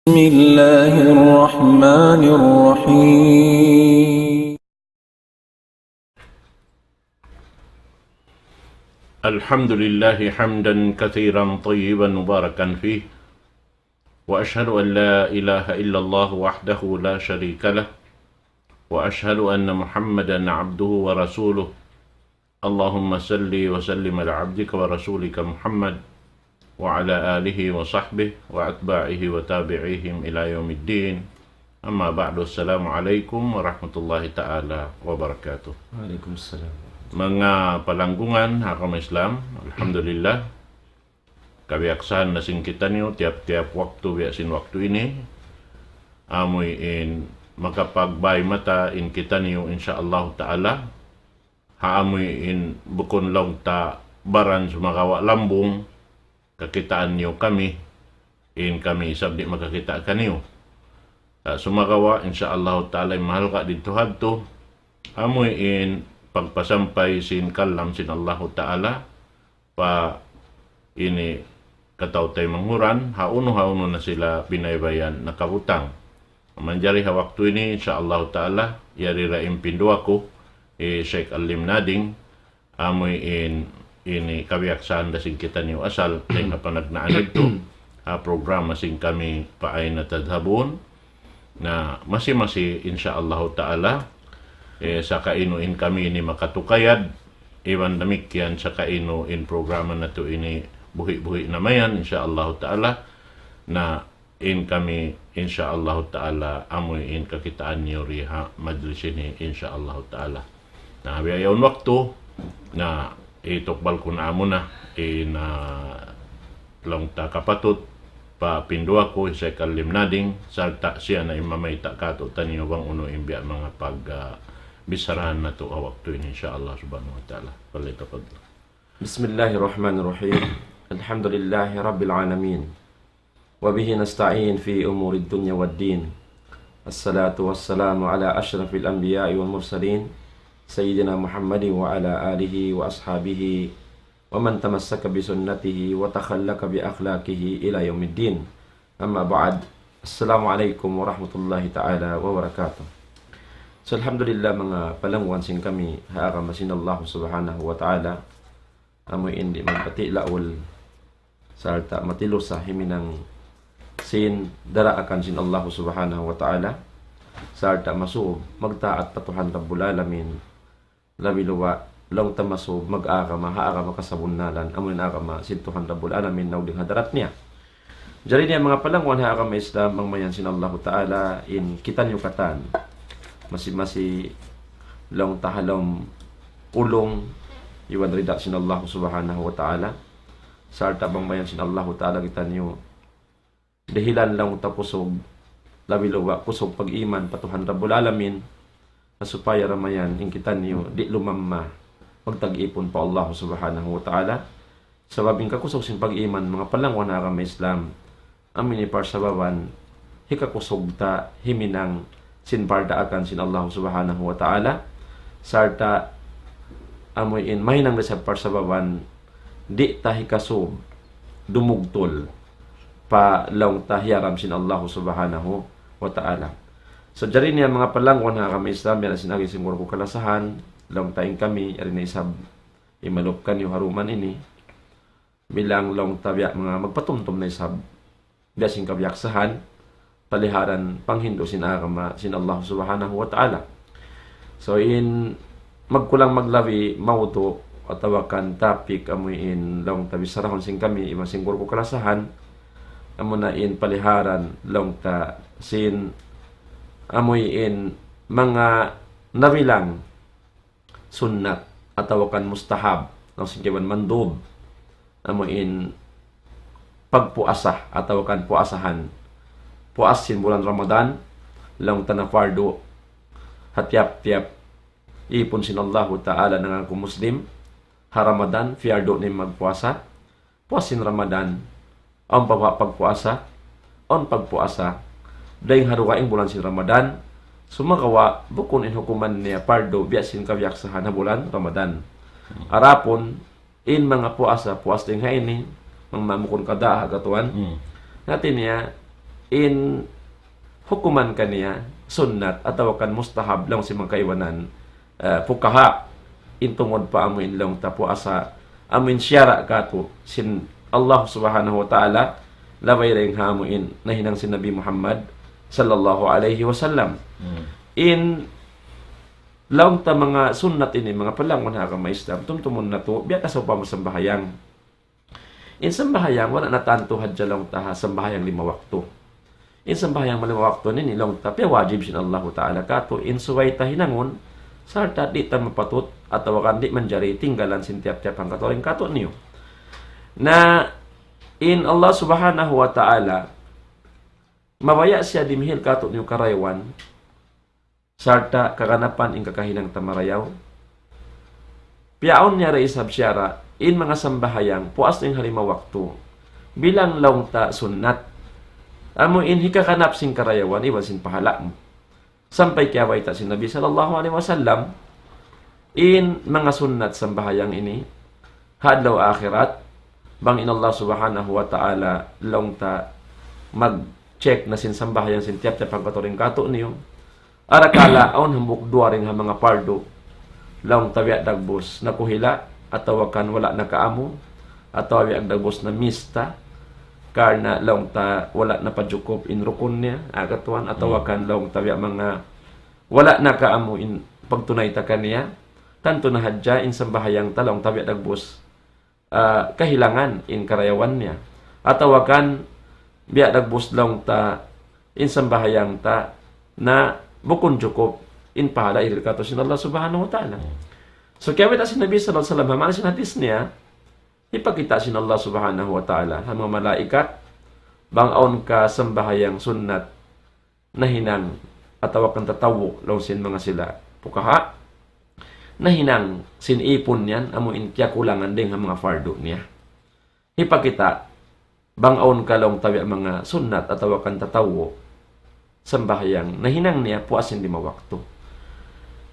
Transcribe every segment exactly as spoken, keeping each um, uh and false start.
بسم الله الرحمن الرحيم. الحمد لله حمدا كثيرا طيبا مباركا فيه، وأشهد أن لا إله إلا الله وحده لا شريك له، وأشهد أن محمدا عبده ورسوله. اللهم صل وسلم على عبدك ورسولك محمد وعلى آله وصحبه وأتباعه وتابعيهم إلى يوم الدين. أما بعد، السلام عليكم ورحمة الله تعالى وبركاته. Waalaikumsalam. Manga palanggungan ha agama Islam, alhamdulillah, kabiyaksahan na sin kitaniyu tiyap-tiyap waktu, biya' sin waktu ini, amuin makapagbay mata in kitaniyu, insya Allah ta'ala, ha amuin bukun laung ta baran sumagawa' lambung, kakitaan niyu kami, in kami isab di' makakita' kaniyu. Sa' sumagawa', insya Allah ta'ala, in mahalga' didtu hadtu, amuin pagpasampay sin kalam sin Allah ta'ala, pa ini kataw-taymanghuran, ha unu-ha unu na sila binaybayan nakabutang. Manjari ha waktu ini, insya Allah ta'ala, yari ra in pinduwa ku, hi Sheikh Alim Nading, amuin ini kabiyaksahan da sin kitaniyu asal, dayn ha panagnaan didtu, ha programa sin kami pa Aina Tadhabun, na masi-masi, insya Allah ta'ala, eh, sakainu in kami ini makatukayad, iban damikkiyan sakainu in programa natu' ini buhi'-buhi' na mayan, insya Allah ta'ala, na in kami, insya Allah ta'ala, amuin kakitaan niyu di ha majlis ini, insya Allah ta'ala. Na, biya' yaun waktu, na, itukbal ku na amuna, in, ah, laung ta kapatut, pa pinduwa ku, hi Sheikh Alim Nading, sarta' siya na in mamayta' kātu'niyu bang unu in biya' manga pag, ah, bissarahan natu' ha waktu ini, insya Allah subhanahu wa ta'ala. فليتفضل. بسم الله الرحمن الرحيم. الحمد لله رب العالمين. وبه نستعين في أمور الدنيا والدين. الصلاة والسلام على أشرف الأنبياء والمرسلين، سيدنا محمد وعلى آله وأصحابه ومن تمسك بسنته وتخلق بأخلاقه إلى يوم الدين. أما بعد. السلام عليكم ورحمة الله تعالى وبركاته. So, alhamdulillah, manga palangguan sin kami ha agama sin Allah subhanahu wa ta'ala, amu in di' magpati' laul, sarta' matilusa himinang sin daraakan sin Allah subhanahu wa ta'ala, sarta' masub magtaat pa Tuhan Rabbul Alamin, labi luwa' laung ta masub mag-agama ha agama kasabunnalan, amu in agama sin Tuhan Rabbul Alamin, naug dayn ha hadarat niya. Jari niya manga palangguan ha agama Islam, bang mayan sin Allahu ta'ala, in kitaniyu katan, masi-masi laung ta ha lawm ulung iban rida sin Allah subhanahu wa ta'ala, sarta' bang mayan sin Allahu ta'ala kitaniyu dihilan laung ta kusug, labi luwa' kusug pag-iman pa Tuhan Rabbul Alamin, na supaya da mayan in kitaniyu di' lumamma magtag-ipun pa Allah subhanahu wa ta'ala. Sabab in kakusug sin pag-iman, manga palangguan ha agama Islam, amu ini parsababan hikakusug ta himinang sin pardaakan sin Allah subhanahu wa ta'ala, sarta' amu in mahinang da isab parsababan di' ta hikasub dumugtul pa laung ta hiyaram sin Allah subhanahu wa ta'ala. So, jari niya manga palangguan ha agama Islam, biya' na sin agi sin guru ku kalasahan, laung ta in kami, yari na isab imalup kaniyu ha duman ini, bilang laung ta biya' manga magpatumtum na isab, biya' sin kabiyaksahan, paliharan panghindu' sin agama sin Allah subhanahu wa ta'ala. So, in magkulang maglabi mawdu' atawa kan topic amu in laung ta bissarahun sin kami iban sin guru ku kalasahan, amuna in paliharan laung ta sin amu in manga nabilang sunnat atawa kan mustahab, laung sin kaibanan mandub, amu in pagpuasa atawa kan puasahan. Puas sin bulan Ramadan, laung ta na fardu ha tiyap-tiyap ipun sin Allahu ta'ala nangaku Muslim, ha Ramadan, piyardu niya magpuasa, puas sin Ramadan, awn pa ba pagpuasa, awn pagpuasa, dayn ha dugaing bulan sin Ramadan, sumagawa' bukun in hukuman niya pardu biya' sin kabiyaksahan ha bulan Ramadan. Adapun in manga puasa, puas dayn ha ini, manga bukun kada ha katuan. Hmm. Hati niya, in hukuman kaniya sunnat atawa kan mustahab laung sin manga kaibanan, eh, fuqaha, in tungud pa amu in laung ta puasa, amu in siyara' katu' sin Allah Subhanahu wa Ta'ala, labay dayn ha amu in nahinang sin Nabi Muhammad sallallahu alayhi wasallam. Hmm. In laung ta manga sunnat ini, manga palangun ha agama Islam, tumtumun natu', biya' ta sawpama sambahayang. In sambahayang, wala' na tantu hadja laung ta ha sambahayang lima waktu. In sambahayang lima waktu ini, laung ta, piyawajib sin Allahu Ta'ala katu', in subay ta hinangun, sarta' di' ta mapatut, atawa kan di' manjari tinggalan sin tiyap-tiyap hangkatau dayn katu'niyu. Na, in Allah Subhanahu wa Ta'ala, mabaya' siya dimihil katu'niyu karayawan, sarta' kaganapan in kakahinang ta marayaw. Piyaawn niya da isab siyara', in manga sambahayang, puas dayn ha lima waktu. Bilang laung ta sunnat. Amu in hikaganap sin karayawan, iban sin pahala' mu. Sampay kiyabayta' sin Nabi sallallahu alayhi wasallam, in manga sunnat sambahayang ini, ha adlaw akhirat, bang in Allah Subhanahu wa Ta'ala laung ta mag-check na sin sambahayang sin tiyap-tiyap hangkatau dayn katu'niyu. Arakala' awn hambuuk duwa dayn ha manga pardu, laung ta biya' dagbus nakuhila', atawa kan wala' nakaamu, atawa biya' dagbus na-miss ta, karna' laung ta wala' napajukup in rukun niya, agad tuwan, atawa kan laung ta biya' manga wala' nakaamu in pagtunay ta kaniya, tantu na hadja in sambahayang ta laung ta biya' dagbus, ah, kahilangan in karayawan niya. Atawa kan biya' dagbus laung ta in sambahayang ta na bukun jukup in pahala' hiril katu' sin Allah Subhanahu wa Ta'ala. So, kiyabayta' sin Nabi sallallahu alayhi wasallam, ha manga sin hadis niya, hipakita' sin Allah Subhanahu wa Ta'ala, ha manga malaikat, bang awn ka sambahayang sunnat, nahinang atawa kan tatawwu' laung sin manga sila fuqaha, nahinang sin ipun niya, amu in kiyakulangan dayn ha manga fardu niya. Hipakita', bang awn ka laung ta biya' manga sunnat atawa kan tatawwu', sambahayang, nahinang niya puas sin lima waktu.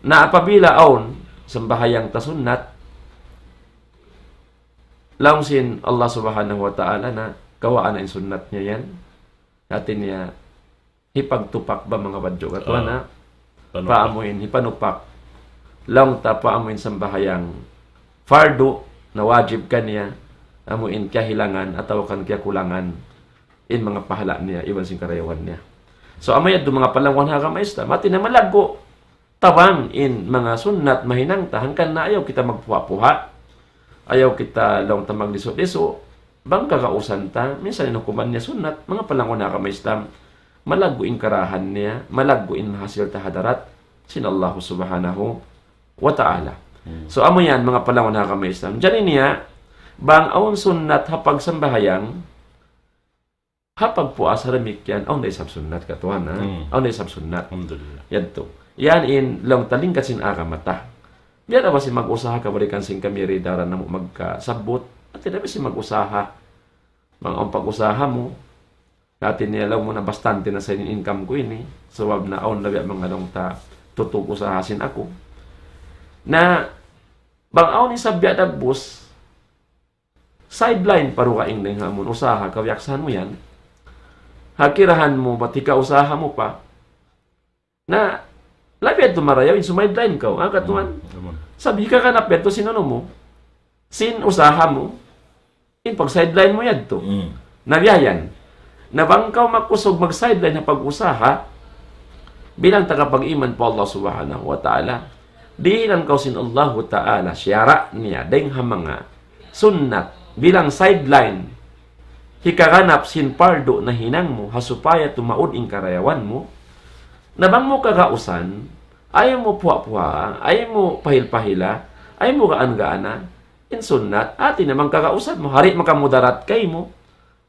Na apabila awn sambahayang ta sunnat, laung sin Allah Subhanahu wa Ta'ala na kawaa na in sunnat niya yan. Hati niya, hipagtupak ba manga badju' katu', ah, na panupak. Pa amu in hipanupak. Laung ta pa amu in sambahayang fardu na wajib kaniya, amu in kiyahilangan atawa kan kiyakulangan in manga pahala' niya, iban sin karayawan niya. So, amu yadtu manga palangun ha agama Islam. Hati niya malaggu' tabang in manga sunnat mahinang ta, hangkan na ayaw kita magpuha'-puha'. Ayaw kita laung ta magdisu'-disu'. Bang kagausan ta, minsan in hukuman niya sunnat, manga palangun ha agama Islam, malaggu' in karayawan niya, malaggu' in mahasil ta ha hadarat sin Allah Subhanahu wa Ta'ala. Hmm. So, amu yan, manga palangun ha agama Islam. Jari niya, bang awn sunnat ha pagsambahayang, ha pagpuasa damikkiyan, awn da isab sunnat katu', ha? Hmm. Awn da isab sunnat. Alhamdulillah. Yadtu. Yan in laung ta lingkat sin agama ta. Biya' da ba sin mag-usaha kabalikan sin kami ri daran namu' magkasabbut. Hati niya biya' sin mag-usaha. Bang awn pag-usaha mu. Hati niya laung mu na bastante na sa in income ku ini. Sabab na awn da biya' manga laung ta tutug usaha sin aku. Na bang awn isab biya' dagbus, sideline pa dugaing dayn ha amun usaha kabiyaksahan mu yan. Ha kirahan mu, bat hikausaha mu pa. Na, labi yadtu marayaw in sumideline kaw, ha, katuan? Hmm, amun. Sabab hikaganap yadtu sin unu mu, sin usaha mu, in pag-sideline mu yadtu. Hmm. Na biya' yan. Na bang kaw makusug mag-sideline ha pag-usaha, bilang tagapag-iman pa Allah Subhanahu wa Ta'ala, dihilan kaw sin Allahu Ta'ala, siyara' niya, dayng ha manga sunnat, bilang sideline, hikaganap sin pardu nahinang mu, ha supaya tumaud in karayawan mu, na bang mu kagausan, ayaw mu puha'-puha', ayaw mu pahil-pahila, ayaw mu gaan-gaana, in sunnat, hati niya bang kagausan mu, di' makamudarat kaymu,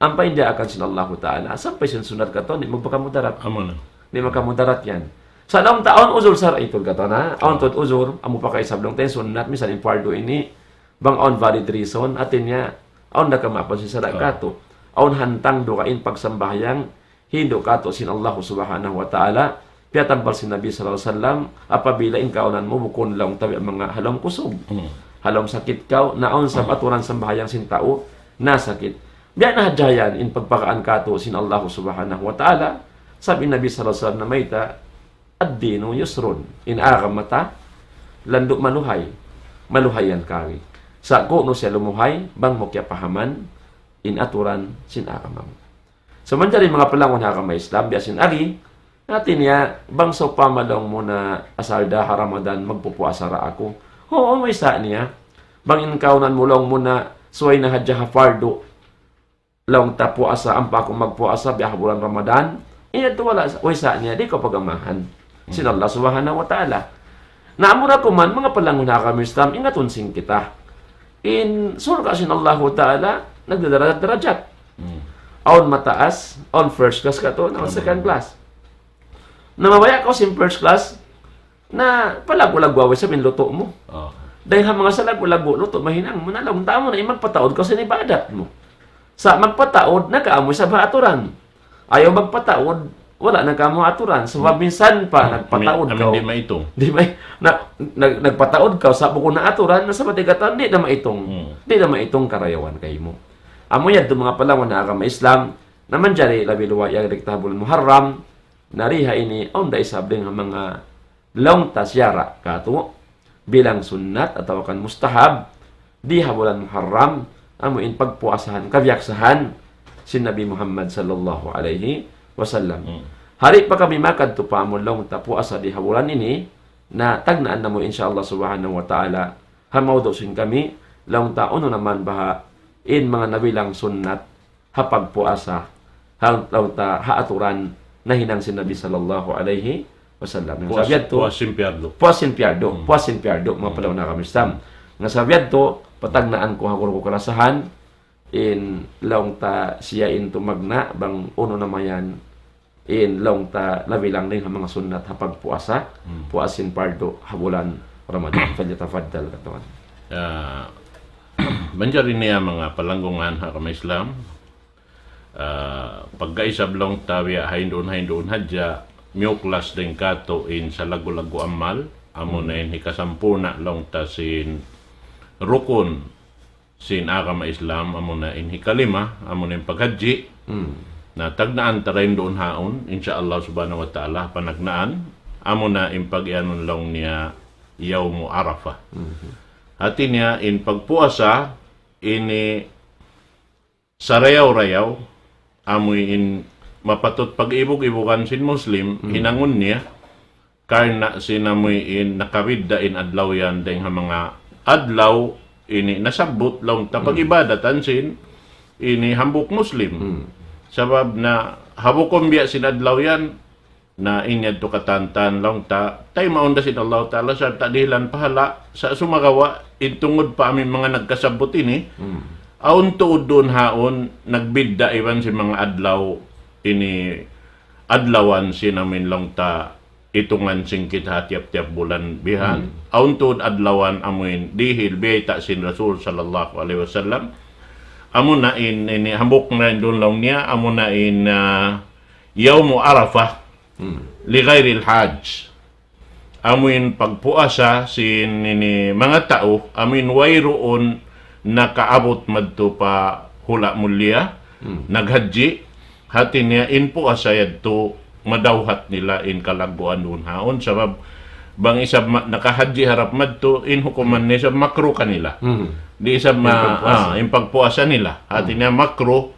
ampa in diyaakan sin Allahu Ta'ala, sampay sin sunnat katu', di' magpakamudarat. Amu na. Di' makamudarat yan. Sa' laung ta awn uzur sar'i tuud katu', na, awn tuud uzur, amu pa kaisab laung ta in sunnat, minsan in pardu ini, bang awn valid reason, hati niya, awn da kamaapan sin sara' katu'. Awn hantang dugaing pagsambahayang, hindu' katu' sin Allah Subhanahu wa Ta'ala, piyatambal sin Nabi sallallahu alayhi wasallam, apabila in kaawnan mu bukun laung ta biya' manga ha lawm kusug. Hmm. Ha lawm sakit kaw, na awn sab aturan sambahayang sin tau, nasakit. Biya' na hadja yan in pagpakaan katu' sin Allah Subhanahu wa Ta'ala. Sabab in Nabi sallallahu alayhi wasallam namayta', "Ad-dinu yusrun." In agama ta, landu' maluhay. Maluhay yan kari. Sa' kunu' siya lumuhay, bang mu kiyapahaman, in aturan sin agama mu. So, manjari manga palangun ha agama Islam, biya' sin agi, hati niya, bang sawpama laung mu na asal da ha Ramadan, magpupuasa ra aku. Oo, maysa' niya. Bang in kaunan mu laung mu na, subay na hadja ha fardu, laung ta puasa, ampa aku magpuasa, biya' ha bulan Ramadan, iya tu wala', maysa' niya, di' kaw pagamahan sin Allah Subhanahu wa Ta'ala. Na amura kuman, manga palangun ha agama Islam, ingatun sin kita. In surga' sin Allahu Ta'ala, nagdadarajat-darajat. Hmm. Awn mataas, awn first class katu', awn second class. Na mabaya' kaw sin first class, na palaggu'-laggu' away sa' in lutu' mu. Oh. Dayng ha manga salaggu'-laggu' lutu' mahinang mu na laung ta mu na in magpataud kaw sin ibadat mu. Sa' magpataud, nakaamu isab ha aturan. Ayaw magpataud, wala' na kamu aturan. Sabab minsan pa, nagpataud kaw. Amin di' maitung. Di' mai-, na, nag-, nagpataud kaw, sa' bukun na aturan, na sa' matigatan, di' na maitung. Hmm. Di' na maitung karayawan kaymu. Amu yan, manga palangun ha agama Islam, na manjari labi luwa' yan, dikta bulan Muharram, na riha ini, awn da isab dayng ha manga laung ta siyara' katu', bilang sunnat atawa kan mustahab, di ha bulan Muharram, amu in pagpuasahan, kabiyaksahan sin Nabi Muhammad sallallahu alayhi wasallam. Hmm. Hari pa kami makadtu pa amu laung ta puasa di ha bulan ini, na tagnaan namu' insya Allah subhanahu wa ta'ala, ha mawdu' sin kami, laung ta unu na man baha' in manga nabilang sunnat, ha pagpuasa, ha, laung ta, ha aturan nahinang sin Nabi sallallahu alayhi wasallam. Puas-, sabab yadtu, puas sin piyardu. Puas sin piyardu, hmm, puas sin piyardu, manga, hmm, palangun ha agama Islam. Nga sabab yadtu, patagnaan ku ha guru ku kalasahan, in laung ta siya in tumagna', bang unu na mayan, in laung ta nabilang dayng ha manga sunnat ha pagpuasa, hmm, puas sin pardu ha bulan Ramadan. Falyatafaddal, katuan. Ah, manjari niya manga palanggungan ha agama Islam, ah, pagkaisab laung ta biya' hainduun-hainduun hadja, miyuklas dayng katu' in salaggu'-laggu' amal, amu na, hmm, in hikasampurna' laung ta sin rukun sin agama Islam, amu na in hikalima, amu na in paghajji. Hmm. Na tagnaan ta dayn duun haun, insya Allah subhanahu wa ta'ala, panagnaan, amu na in pag-iyanun laung niya Yawmu Arafah. Mhm. Hati niya, in pagpuasa, ini sarayaw-rayaw, amu in mapatut pag-ibug-ibugan sin Muslim, hmm, hinangun niya, karna' sin amu in nakabidda' in adlaw yan dayng ha manga adlaw ini nasabbut laung ta, hmm, pag-ibadatan sin ini hambuuk Muslim. Hmm. Sabab na ha bukun biya' sin adlaw yan, na in yadtu katantan laung ta, taymaun da sin Allah Ta'ala, sarta' dihilan pahala', sa' sumagawa', in tungud pa amu in manga nagkasabbut ini, hmm, awn tuud duun haun, nagbidda' iban sin manga adlaw, ini adlawan sin amu in laung ta, itungan sin kita ha tiyap-tiyap bulan bihan. Hmm. Awn tuud adlawan amu in dihil biyayta' sin Rasul sallallahu alayhi wasallam. Amu na in, ini hambuuk na in duun laung niya, amu na in, ah, Yawmu Arafah. Hmm. Li ghayril hajj. Amu in pagpuasa sin ini manga tau, amu in wayruun nakaabut madtu pa hula' mulia, hmm, naghajji, hati niya in puasa yadtu madawhat nila in kalagguan duun haun, sabab bang isab ma-, nakahajji harap madtu, in hukuman niya isab makruh kanila. Hmm. Di' isab ma-, in pagpuasa, ah, in pagpuasa nila. Hati, hmm, niya makruh,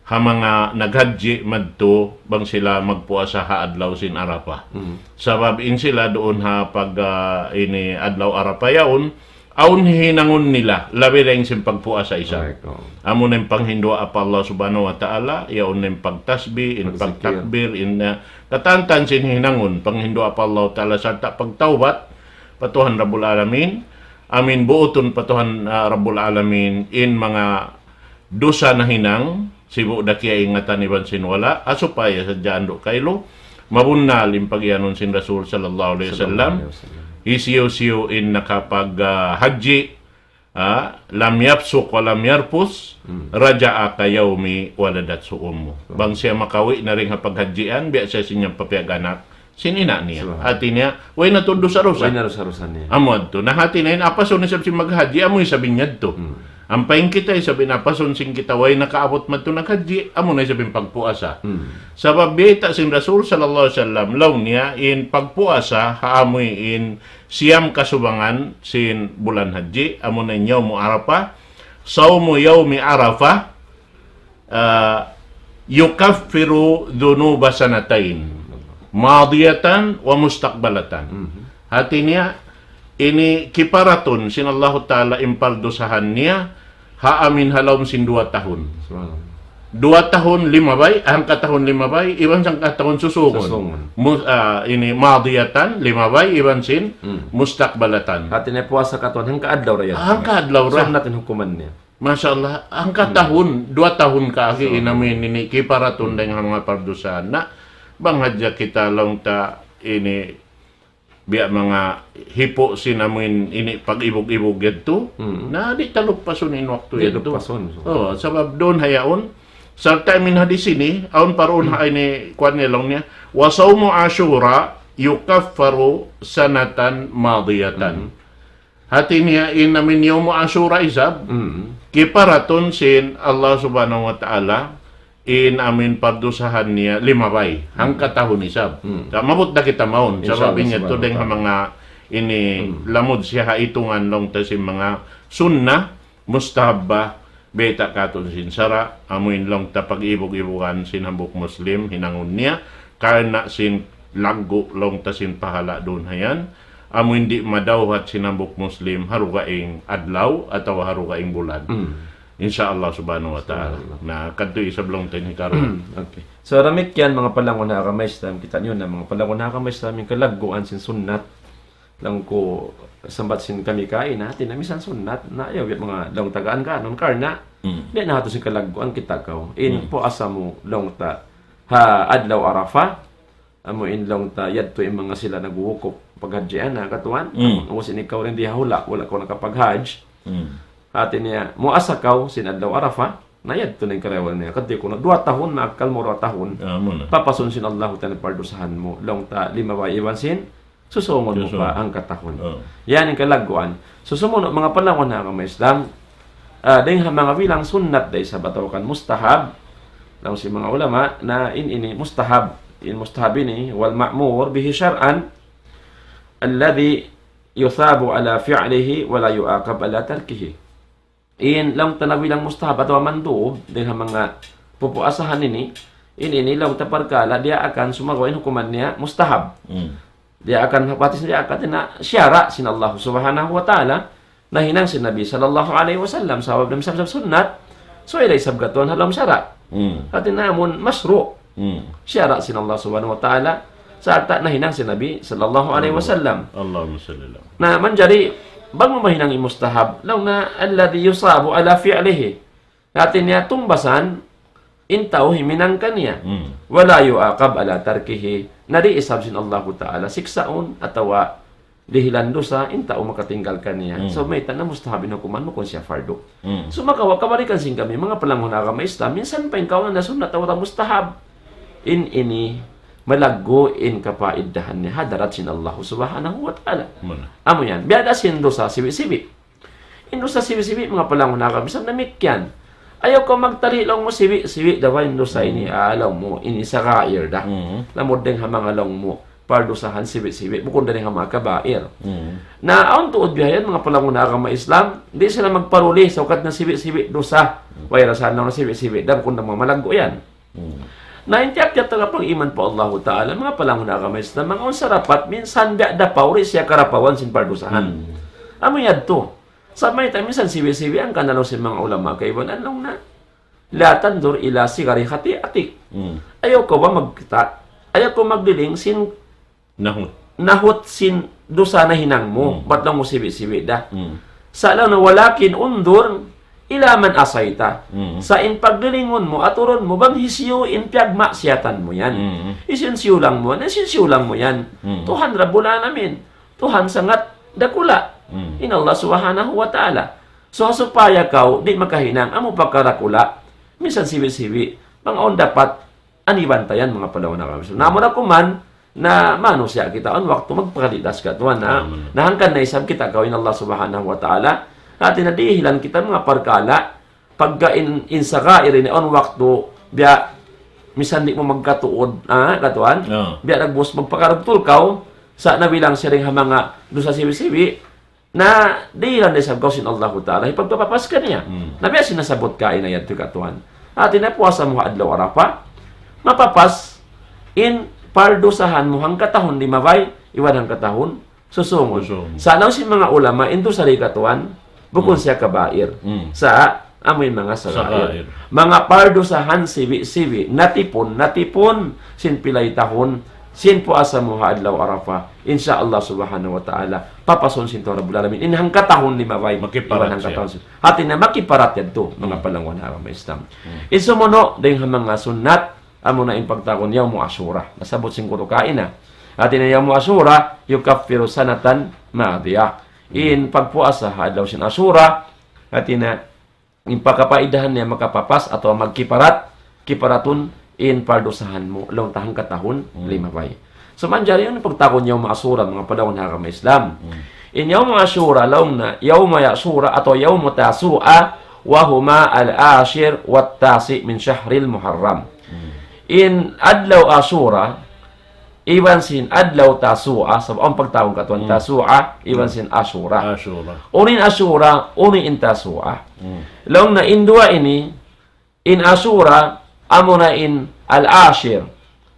ha manga naghajji madtu bang sila magpuasa ha adlaw sin Arafah. Mm. Sabab in sila duun ha pag, ah, ini adlaw Arafah yaun, awn hinangun nila, labi dayn sin pagpuasa isab. Correct, oo. Amu na in panghinduwaa pa Allah Subhanahu wa Ta'ala, yaun na in pagtasbih, in pagtakbir, in, ah, katantan sin hinangun, panghinduwaa pa Allah Ta'ala sarta' pagtawbat pa Tuhan Rabbul Alamin. Amin buutun pa Tuhan, ah, Rabbul Alamin, in manga dusa nahinang, sibu' da kiyaingatan iban sin wala', ha supaya sadja andu' kailu, mabunnal in pag-iyanun sin Rasul sallallahu alayhi wasallam, sallallahu alayhi wasallam, hisiyu-siyu in nakapag, ah, hajji, ah, lam yafsuq wa lam yarfus, hmm, raja'a ka yawmi waladathu ummu. Hmm. Bang siya makawi' na dayn ha paghajjian, biya' siya sin iyang piyag-anak sin ina' niya. Subhanallah. Hati niya, way na tuud dusa-dusa. Way na dusa-dusa niya. Amu yadtu. Na hati niya, in apasun isab sin maghajji, amu isab in yadtu. Hmm. Ampa in kita isab in apasun sin kita way nakaabut madtu naghajji, amuna isab in pagpuasa. Hmm. Sabab bayta' sin Rasul sallallahu alayhi wasallam, laung niya in pagpuasa, ha amuin siyam kasubangan sin bulan hajji, amuna in yawmu Arafah, sawmu yawmi Arafah, ah, yukaffiru dhunuba sanatayn, madiyatan wa mustaqbalatan. Mhm. Hati niya, ini kiparatun sin Allahu Ta'ala in pardusahan niya, ha amin ha lawm sin duwa tahun. Subhanallah. Duwa tahun limabay, hangka tahun limabay, iban hangka tahun susungun. Susungun. Mu-, ah, ini madiyatan, limabay, iban sin Hmm. mustaqbalatan. Hati niya puasa katuan, hangka adlaw ra yan. Hangka adlaw ra. Sunnat in hukuman niya. Masha Allah, hangka Hmm. tahun, duwa tahun kaagi Masha Allah. in amin ini kiparatun dayn ha manga pardusahan. Na, bang hadja kita laung ta ini biya' manga hipu' sin amin ini pag-ibug-ibug yadtu, Hmm. na di' ta lupasun in waktu Di' yadtu. lupasun, so. Oh, sabab duun ha yaun, sarta' amin hadis ini, aun parun ha Hmm. ini kuwan niya laung niya, wa sawmu Ashura yukaffaru sanatan madiyatan. Hmm. Hati niya in amin yawmu Ashura isab, Mm. kiparatun sin Allah Subhanahu wa Ta'ala, in amin pardusahan niya limabay, hangka Mm. tahun isab. Mm. Sa' maabut da kita mawn, Insha sabab Allah in yadtu Subhanahu wa dayn ha Ta'ala. manga ini Mm. lamud siya ha itungan laung ta sin manga sunnah, mustahabba, bayta' katu' sin sara', amuin laung ta pag-ibug-ibugan sin hambuuk Muslim, hinangun niya, karna' sin laggu' laung ta sin pahala' duun ha yan, amuin di' madawhat sin hambuuk Muslim, ha dugaing adlaw, atawa ha dugaing bulan. Mm. Insha Allah subhanahu wa ta'ala. Insha Allah. Na, kadtu isab laung ta in hikaruwa. Okay. So, damikkiyan manga palangun ha agama Islam, kita' niyu na manga palangun ha agama Islam, in kalagguan sin sunnat, laung ku sambat sin kami kaina, hati niya minsan sunnat, na ayaw biya' manga laung ta gaan-gaanun, karna', Mm. di' na hatu sin kalagguan kita kaw. In Mm. puasa mu, laung ta, ha adlaw Arafah, amu in laung ta, yadtu in manga sila nagwukuf, paghajjian na, katuan, Mm. amu sin ikaw rin di' ha hula', wala' kaw nakapaghajj. Mm. Hati niya, muasa kaw sin adlaw Arafah, na yadtu na in karayawan niya. Kati ku na, duwa tahun, na akkal mu duwa tahun. Ah, amu na. Papasun sin Allahu Ta'ala pardusahan mu. Laung ta, limabay iban sin, susungun mu Susungun. pa hangka tahun. Oh. Yan in kalagguan. Sumunu', manga palangun ha agama Islam, ah, dayn ha manga bilang sunnat da isab atawa kan mustahab, laung sin manga ulama, na in ini mustahab. In mustahab ini, wal ma'mur bihi shar'an, alladhi yuthabu ala fi'lihi wa la yu'aqab ala tarkihi. In laung ta na bilang mustahab atawa mandub, dayn ha manga pupuasahan ini, in ini laung ta parkala', diyaak sumagawa' in hukuman niya mustahab. Mm. Diyaak, hati niya diyaak na siyara' sin Allah Subhanahu wa Ta'ala, nahinang sin Nabi sallallahu alayhi wasallam, sabab na isab sunnat, so ila isab katuan ha lawm sara'. Mm. Hati niya amun mashru'. Mm. Siyara' sin Allah Subhanahu wa Ta'ala, sarta' nahinang sin Nabi sallallahu alayhi wasallam. Allahumma salli ala. Na, manjari, bang mu mahinang in mustahab, laung na, alladhi yusabu ala fi'lihi. Hati niya tumbasan, in tau himinang kaniya. Mm. Wa la yu'aqab ala tarkihi. Na di' isab sin Allahu Ta'ala siksaun atawa dihilan dusa, in tau makatinggal kaniya. Mm. So, mayta' na mustahab in hukuman bukun siya fardu. Mm. So, makawa' kabalikan sin kami, manga palangun ha agama Islam, minsan pa in kaw na sunnat atawa mustahab. In ini, malaggu' in kapaidahan niya, ha hadarat sin Allah Subhanahu wa Ta'ala. Muna. Amu yan, biya' da sin dusa sibi'-sibi'. In dusa sibi'-sibi', manga palangun ha agama Islam, damikkiyan. Ayaw kaw magtali laung mu sibi'-sibi', dawa in dusa ini, Mm. ah, laung mu, ini sagair da. Mm. Lamud dayn ha manga laung mu pardusahan sibi'-sibi', bukun dayn ha manga kabair. Mm. Na, awn tuud bihayan, manga palangun ha agama Islam, di' sila magparuli, sa ukat na sibi'-sibi' dusa. Mm. Way rasahan laung na sibi'-sibi', da bukun da manga malaggu' yan. Mm. Na, in tiyap-tiyap ta pag-iman pa Allahu Ta'ala, manga palangun ha agama Islam, manga unsa dapat, minsan biya' da pa uri siya karapawan sin pardusahan. Mm. Amu yadtu. Sa' mayta' minsan sibi'-sibi' hangkan laung sin manga ulama kaibanan laung na, la tanzur ila sigari khati'atik. Mm. Ayaw kaw ba magkita', ayaw kaw magdiling sin Nahut. nahut sin dusa nahinang mu, Mm. bat laung mu sibi'-sibi' da. Mm. Sa' laung na, walakin unzur ila man asayta. Mm. Sa' in pagdilingun mu, aturun mu, bang hisiyu in piyagmaksiyatan mu yan. Mm. Hisiyu in siyulang mu, na hisiyu in siyulang mu yan. Mm. Tuhan Rabbul Alamin. Tuhan sangat dakula'. Mm. In Allah Subhanahu wa Ta'ala. So, ha supaya kaw, di' makahinang, amu pagkarakula', minsan sibi'-sibi', bang awn dapat, ani bantayan, manga palangun ha agama Islam. Na, amu na kuman, na manusiya' kita, awn waktu magpakalidas katuan na, Amin. na hangkan na isab kita kaw in Allah Subhanahu wa Ta'ala, Hati niya dihilan kita manga parkala', pagka in, in sagair ini awn waktu, biya' misan di' mu magkatuud, ah, katuan, Ah. biya' nagbus magpakarugtul kaw, sa' nabilang siya dayn ha manga dusa siwi-siwi, na dihilan da isab kaw sin Allahu Ta'ala, hipagpapapas kaniya. Hmm. Na biya' sin nasabbut kaina yadtu katuan. Hati niya puasa mu ha adlaw Arafah, mapapas in pardusahan mu hangkatahun limabay, iban hangkatahun susungun. Susungun. Sa' laung sin manga ulama, in dusa di katuan, bukun Hmm. siya kabair. Hmm. Sa' amu in manga sagair. Sagair. Manga pardusahan siwi-siwi, natipun, natipun, sin pilay tahun, sin puasa mu ha adlaw Arafah. Insya Allah subhanahu wa ta'ala, papasun sin Tuhan Rabbul Alamin. In hangkatahun limabay. Makiparat Iban hangkatahun siya. sin-, hati niya makiparat yadtu, manga Hmm. palanguwan ha agama Islam. Hmm. In sumunu', dayn ha manga sunnat, amuna in pagtawagun Yawmu Ashura. Nasabbut sin guru kaina. Hati niya Yawmu Ashura, yukaffiru sanatan madiyah. In pagpuasa ha adlaw sin Ashura, hati niya, in pagkapaidahan niya makapapas atawa magkiparat, kiparatun in pardusahan mu, laung ta hangkatahun Hmm. limabay. So, manjari yan in pagtawagun Yawmu Ashura, manga palanguwan ha agama Islam. Hmm. In Yawmu Ashura, laung niya, Yawmu Ashura atawa Yawmu Tasu'a, وهما العاشر والتاسع من شهر المحرم. Hmm. In adlaw Ashura, iban sin adlaw Tasu'a, sabab awn pagtawagun katuan Hmm. Tasu'a, iban Hmm. sin Ashura. Ashura. Unu in Ashura, unu in Tasu'a. Hmm. Laung niya in duwa ini, in Ashura, amuna in al-ashir.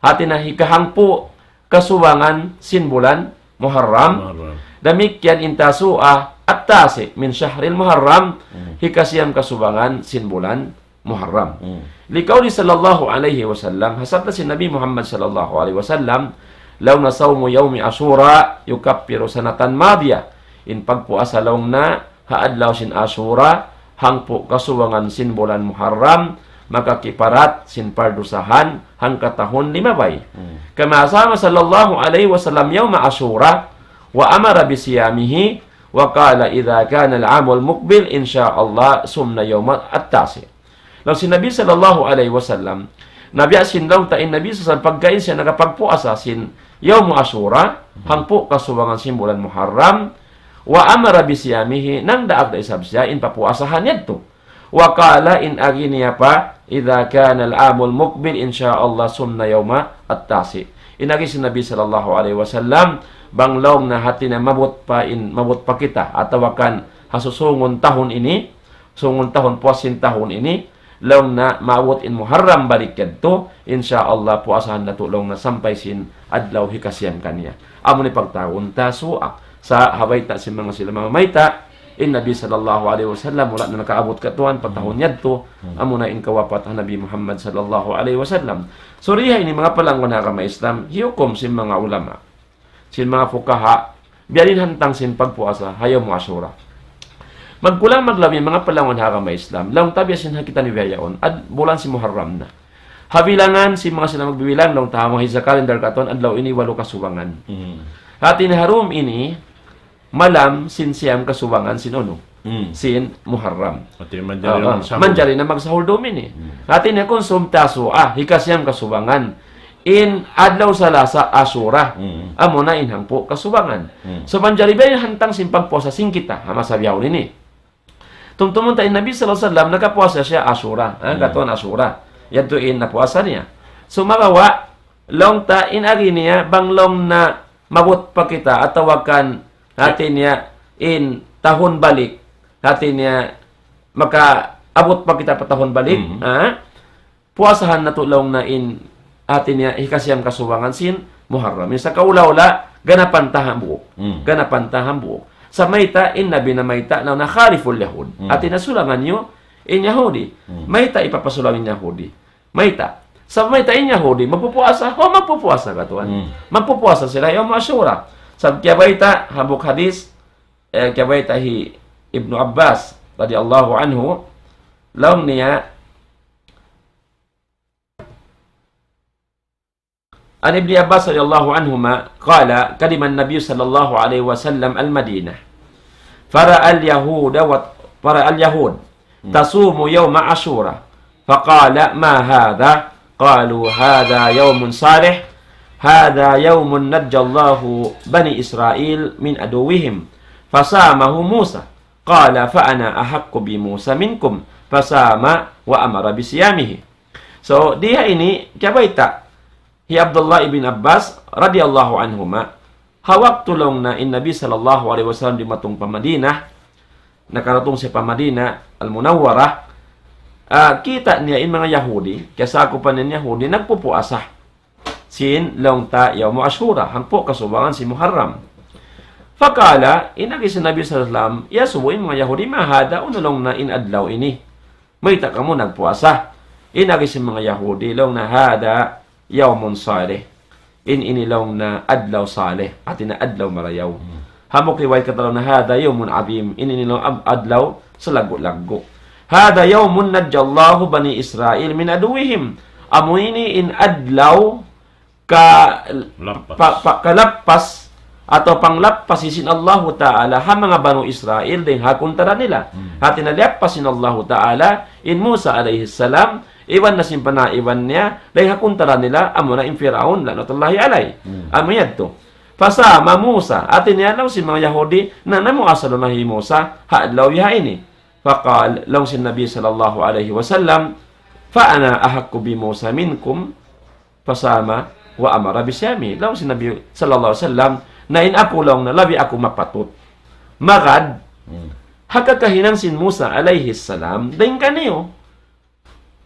Hati niya hikahangpu' kasubangan sin bulan Muharram. Muharram. Damikkiyan in Tasu'a, at-tasi' min shahril Muharram, Hmm. hikasiyam kasubangan sin bulan Muharram. Hmm. لقوله صلى الله عليه وسلم, ha sabda sin Nabi Muhammad sallallahu alayhi wasallam, laung niya صوم يوم عاشوراء يكفر سنة ماضية. In pagpuasa laung niya ha adlaw sin Ashura, hangpu' kasubangan sin bulan Muharram, makakiparat sin pardusahan hangkatahun limabay. Hmm. كما صام صلى الله عليه وسلم يوم عاشوراء وأمر بصيامه وقال إذا كان العام المقبل إن شاء الله صمنا يوم التاسع. Laung sin Nabi sallallahu alayhi wasallam, na biya' sin laung ta in Nabi sallallahu alayhi wasallam pagkahi siya nakapagpuasa sin Yawmu Ashura, hangpu' kasubangan sin bulan Muharram, وأمر بصيامه, nangdaak da isab siya in papuasahan yadtu. وقال, in agi niya pa, إذا كان العام المقبل إن شاء الله صمنا يوم التاسع. In agi sin Nabi sallallahu alayhi wasallam, bang laung niya hati niya maabut pa in, maabut pa kita, atawa kan ha susungun tahun ini, susungun tahun, puas sin tahun ini, laung niya maabut in Muharram balik yadtu, insya Allah puasahan natu' laung niya sampay sin adlaw hikasiyam kaniya. Amu ini pagtawagun Tasu'a. Sa' ha bayta' sin manga sila mamayta', in Nabi sallallahu alayhi wasallam, wala' na nakaabut katuan pa tahun yadtu, amuna in kawapat ha Nabi Muhammad sallallahu alayhi wasallam. So, di ha ini manga palanguwan ha agama Islam, hiyukum sin manga ulama, sin manga fuqaha, biya' diin hantang sin pagpuasa ha Yawmu Ashura. Magkulang maglabi manga palanguwan ha agama Islam, laung ta biya' sin ha kita nibihayaun, ad-, bulan sin Muharram na. Ha bilangan sin manga sila magbibilang, laung ta ha manga hijra calendar katuan, adlaw ini walu kasubangan. Hmm. Hati niya ha dum ini, malam sin siyam kasubangan sin unu, Hmm. sin Muharram. Hati manjari Ah, magsahur. manjari na magsahur dum ini. Hmm. Hati niya kunu' sum Tasu'a, hikasiyam kasubangan. In adlaw Salasa Ashura. Hmm. Amuna in hangpu' kasubangan. Hmm. So manjari biya' hantang sin pagpuasa sin kita, ha masa bihaun ini. Tumtumun ta in Nabi sallallahu alayhi wasallam nakapuasa siya Ashura, ha, Hmm. katuan Ashura. Yadtu in napuasa niya. Sumagawa', laung ta in agi niya, bang laung niya maabut pa kita, atawa kan hati niya in tahun balik, hati niya makaabut pa kita pa tahun balik, Hmm. ha? Puasahan natu' laung niya in, hati niya, hikasiyam kasubangan sin Muharram. In sa kaula-ula, ganapan ta hambuuk. Hmm. Ganapan ta hambuuk. Sa' mayta', in Nabi namayta', laung niya khaliful yahud. Hmm. Hati niya sulangan niyu in Yahudi. Hmm. Mayta' ipapasulang in Yahudi. Mayta'. Sa' mayta' in Yahudi, magpupuasa. O, magpupuasa katuan. Hmm. Magpupuasa sila Yawm Ashura. Sa' kiyabayta', hambuuk hadith, eh, kiyabayta' hi Ibnu Abbas, radiyallahu anhu, laung niya, عن ابن عباس رضي الله عنهما قال: قدم النبي صلى الله عليه وسلم المدينة فرأى اليهود و-، فرأى اليهود تصوم يوم عاشوراء فقال: ما هذا؟ قالوا: هذا يوم صالح، هذا يوم نجى الله بني إسرائيل من عدوهم فصامه موسى. قال فأنا أحق بموسى منكم فصام وأمر بصيامه. So, di ha ini, kiyabayta' hi Abdullah ibn Abbas radiyallahu anhuma, ha waktu laung niya in Nabi sallallahu alayhi wasallam dimatung pa Madinah, nakaratung siya pa Madinah Al-Munawwarah, ah, kita' niya in manga Yahudi, kiyasakupan niya in Yahudi, nagpupuasa sin laung ta Yawmu Ashura, hangpu' kasubangan sin Muharram. Faqala, in agi sin Nabi sallallahu alayhi wasallam, iyasubu in manga Yahudi, "Ma hadha, unu laung niya in adlaw ini? Mayta' kamu nagpuasa?" In agi sin manga Yahudi, laung niya, "Hadha yawmun salih." In ini laung niya adlaw salih, hati niya adlaw marayaw. Hmm. Hambuuk riwayat katan laung niya, "Hadha yawmun adhim." In ini laung ab-, adlaw salaggu'-laggu'. "Hadha yawmun najjallahu bani Israil min aduwwihim." Amu ini in adlaw ka-, Lappas. pa-, pa-, kalappas atawa panglappas sin Allahu Ta'ala ha manga Banu Israil dayn ha kuntara nila. Hmm. Hati niya liyappas sin Allahu Ta'ala in Musa alayhi salam, iban na sin panaiban niya, dayn ha kuntara nila, amuna in Firaun, la'natullahi alayh. Hmm. Amu yadtu. Fasama Musa, hati niya laung sin manga Yahudi, na namuasa na hi Musa, ha adlaw biha ini. Faqal, laung sin Nabi sallallahu alayhi wasallam, "Fa ana ahaqqu bi Musa minkum, fasama wa amara bi siyami." Laung sin Nabi sallallahu alayhi wasallam, na in aku laung niya labi aku mapatut magad, Hmm. ha kakahinang sin Musa alayhi salam, dayn kaniyu.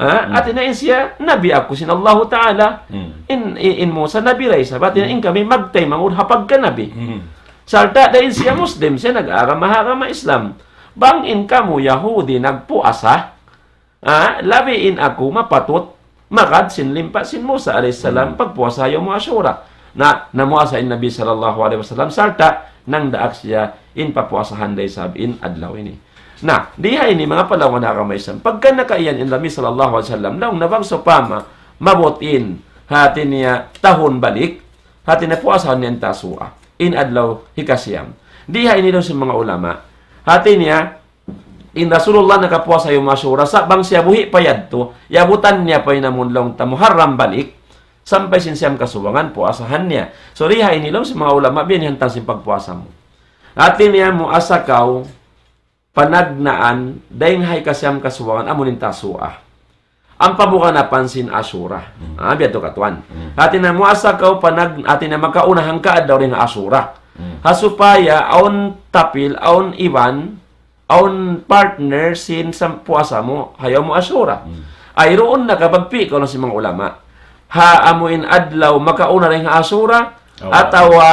Ha? Hmm. Hati niya in siya, nabi aku sin Allahu Ta'ala. Hmm. In, in, in Musa, nabi da isab. Hati niya in kami magtaymanghud ha pagkanabi. Hmm. Sarta' da in siya Muslim, siya nag-agama ha agama Islam. Bang in kamu Yahudi nagpuasa, ha, labi in aku mapatut magad sin limpa sin Musa alayhi salam, Hmm. pagpuasa Yawmu Ashura. Na, namuasa in Nabi sallallahu alayhi wasallam, sarta' nangdaak siya in papuasahan da isab in adlaw ini. Na, di ha ini manga palangwan ha agama Islam. Pagka nakaiyan in Nabi sallallahu alayhi wasallam, laung niya bang sawpama, maabut in, hati niya tahun balik, hati niya puasahan niya in Tasu'a. In adlaw hikasiyam. Di ha ini laung sin manga ulama. Hati niya, in Rasulullah nakapuasa Yawmu Ashura, sa' bang siya buhi' pa yadtu, yabutan niya pa in amun laung ta Muharram balik, sampay sin siyam kasubangan, puasahan niya. So, di ha ini laung sin manga ulama, biya' ini hantang sin pagpuasa mu. Hati niya, muasa kaw, panagnaan, dayn ha hikasiyam kasubangan, amun in Tasu'a. Ampa bukan apan sin Ashura. Hmm. Ah, biya' tu katuan. Hmm. Hati niya muasa kaw panag-, hati niya makauna hangka adlaw dayn ha Ashura. Hmm. Ha supaya awn tapil, awn iban, awn partner sin sam-, puasa mu, ha Yawmu Ashura. Hmm. Ay ruun nakabagpi' kaw na sin manga ulama. Ha amu in adlaw makauna dayn ha Ashura, Awa. atawa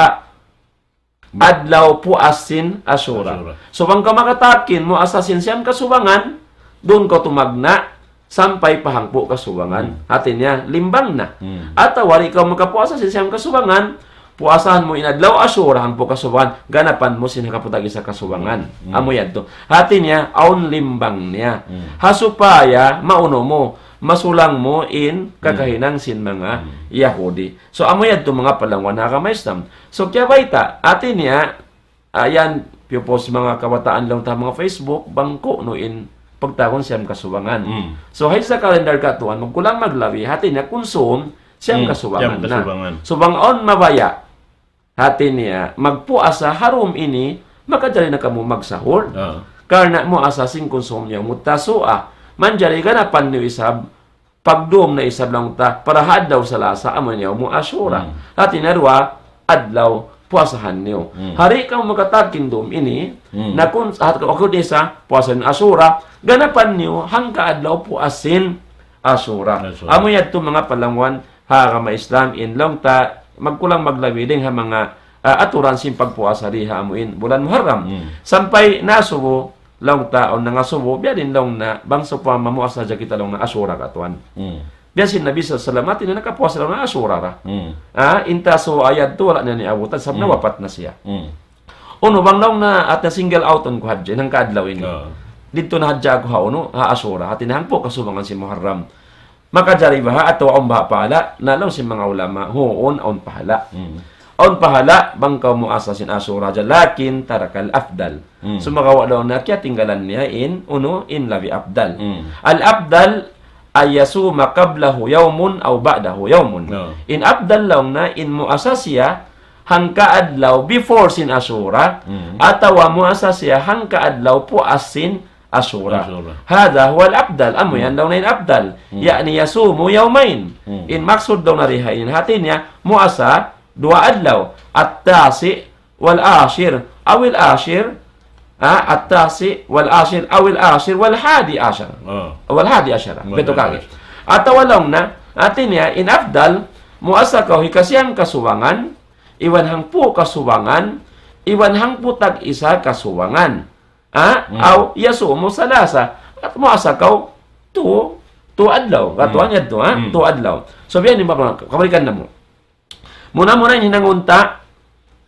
adlaw puas sin Ashura. Ashura. So, bang kaw makatakin muasa sin siyam kasubangan, duun kaw tumagna', sampay pa hangpu' kasubangan. Hmm. Hati niya, limbang na. Hmm. Atawa di' kaw makapuasa sin siyam kasubangan, puasahan mu in adlaw Ashura, hangpu' kasubangan, ganapan mu sin hangka-tag-isa kasubangan. Hmm. Amu yadtu. Hati niya, awn limbang niya. Hmm. Ha supaya, maunu mu, masulang mu in Hmm. kakahinang sin manga Hmm. Yahudi. So, amu yadtu manga palangwan ha agama Islam. So, kiyabayta', hati niya, ah, yan, piyupost manga kabataan laung ta manga Facebook, bang ku'nu in pagtawagun siyam kasubangan. Mm. So, ha isa kalendar katuan, magkulang maglabi, hati niya kunsum, siyam Mm, kasubangan siyam na. kasubangan. So, bang awn mabaya', hati niya, magpuasa ha dum ini, makajari na kamu magsahur. Ah. Karna' muasa sin kunsum Yawmut Tasu'a. Manjari ganapan niyu isab, pagdum na isab laung ta, para ha adlaw Salasa, amu in Yawmu Ashura. Hmm. Hati niya duwa adlaw puasahan niyu. Hmm. Di' kamu makatakin dum ini, Hmm. na kun, hat, waktu di' sa, puasa in Ashura, ganapan niyu, hangka adlaw puas sin Ashura. Ashura. Amu yadtu manga palangwan, ha agama Islam, in laung ta, magkulang maglabi dayn ha manga, ah, aturan sin pagpuasa di ha amu in bulan Muharram. Hmm. Sampay nasubu, laung ta, awn nangasubu, biya' diin laung niya, bang sawpama muasa hadja kita laung niya Ashura katuan. Hmm. Biya' sin Nabi sallallahu alayhi wasallam, hati niya nakapuasa laung niya Ashura ra. Hmm. Ah, in Tasu'a yadtu, wala' niya naabutan, sabab Hmm. nawapat na siya. Hmm. Unu bang laung niya, hati niya single out ku hadja, hangka adlaw ini. Ah. Didtu na hadja aku ha unu, ha Ashura, hati niya hangpu' kasubangan sin Muharram. Makajari baha' atawa awn baha' pahala', na laung sin manga ulama, huun, awn pahala'. Hmm. Awn pahala', bang kaw muasa sin Ashura hadja, lakin tarakal afdal. Hmm. Sumagawa' laung niya kiyatinggalan niya in, unu, in labi afdal. Hmm. Al afdal, an yasuma qablahu yawmun aw ba'dahu yawmun. Oh. In afdal laung niya, in muasa siya, hangka adlaw before sin Ashura, atawa muasa siya hangka adlaw puas sin Ashura. Ashura. هذا هو الأفضل. Amu yan daw na in afdal. يعني يصوم يومين. In maksud daw na riha in hati niya, muasa duwa adlaw. التاسع والعاشر أو العاشر, ah, التاسع والعاشر أو العاشر والحادي عشر. Ah. والحادي عشر. Betul kagi. Atawa laung na, hati niya, in afdal, muasa kaw hikasiyam kasubangan, iban hangpu' kasubangan, iban hangpu' tag-isa kasubangan. Ah, aw yasumu salasa. At muasa kaw tu, tu adlaw. Katuan yadtu, ha? Tu adlaw. So, biya' ini ba, kabalikan namu'. Muna-muna in hinangun ta,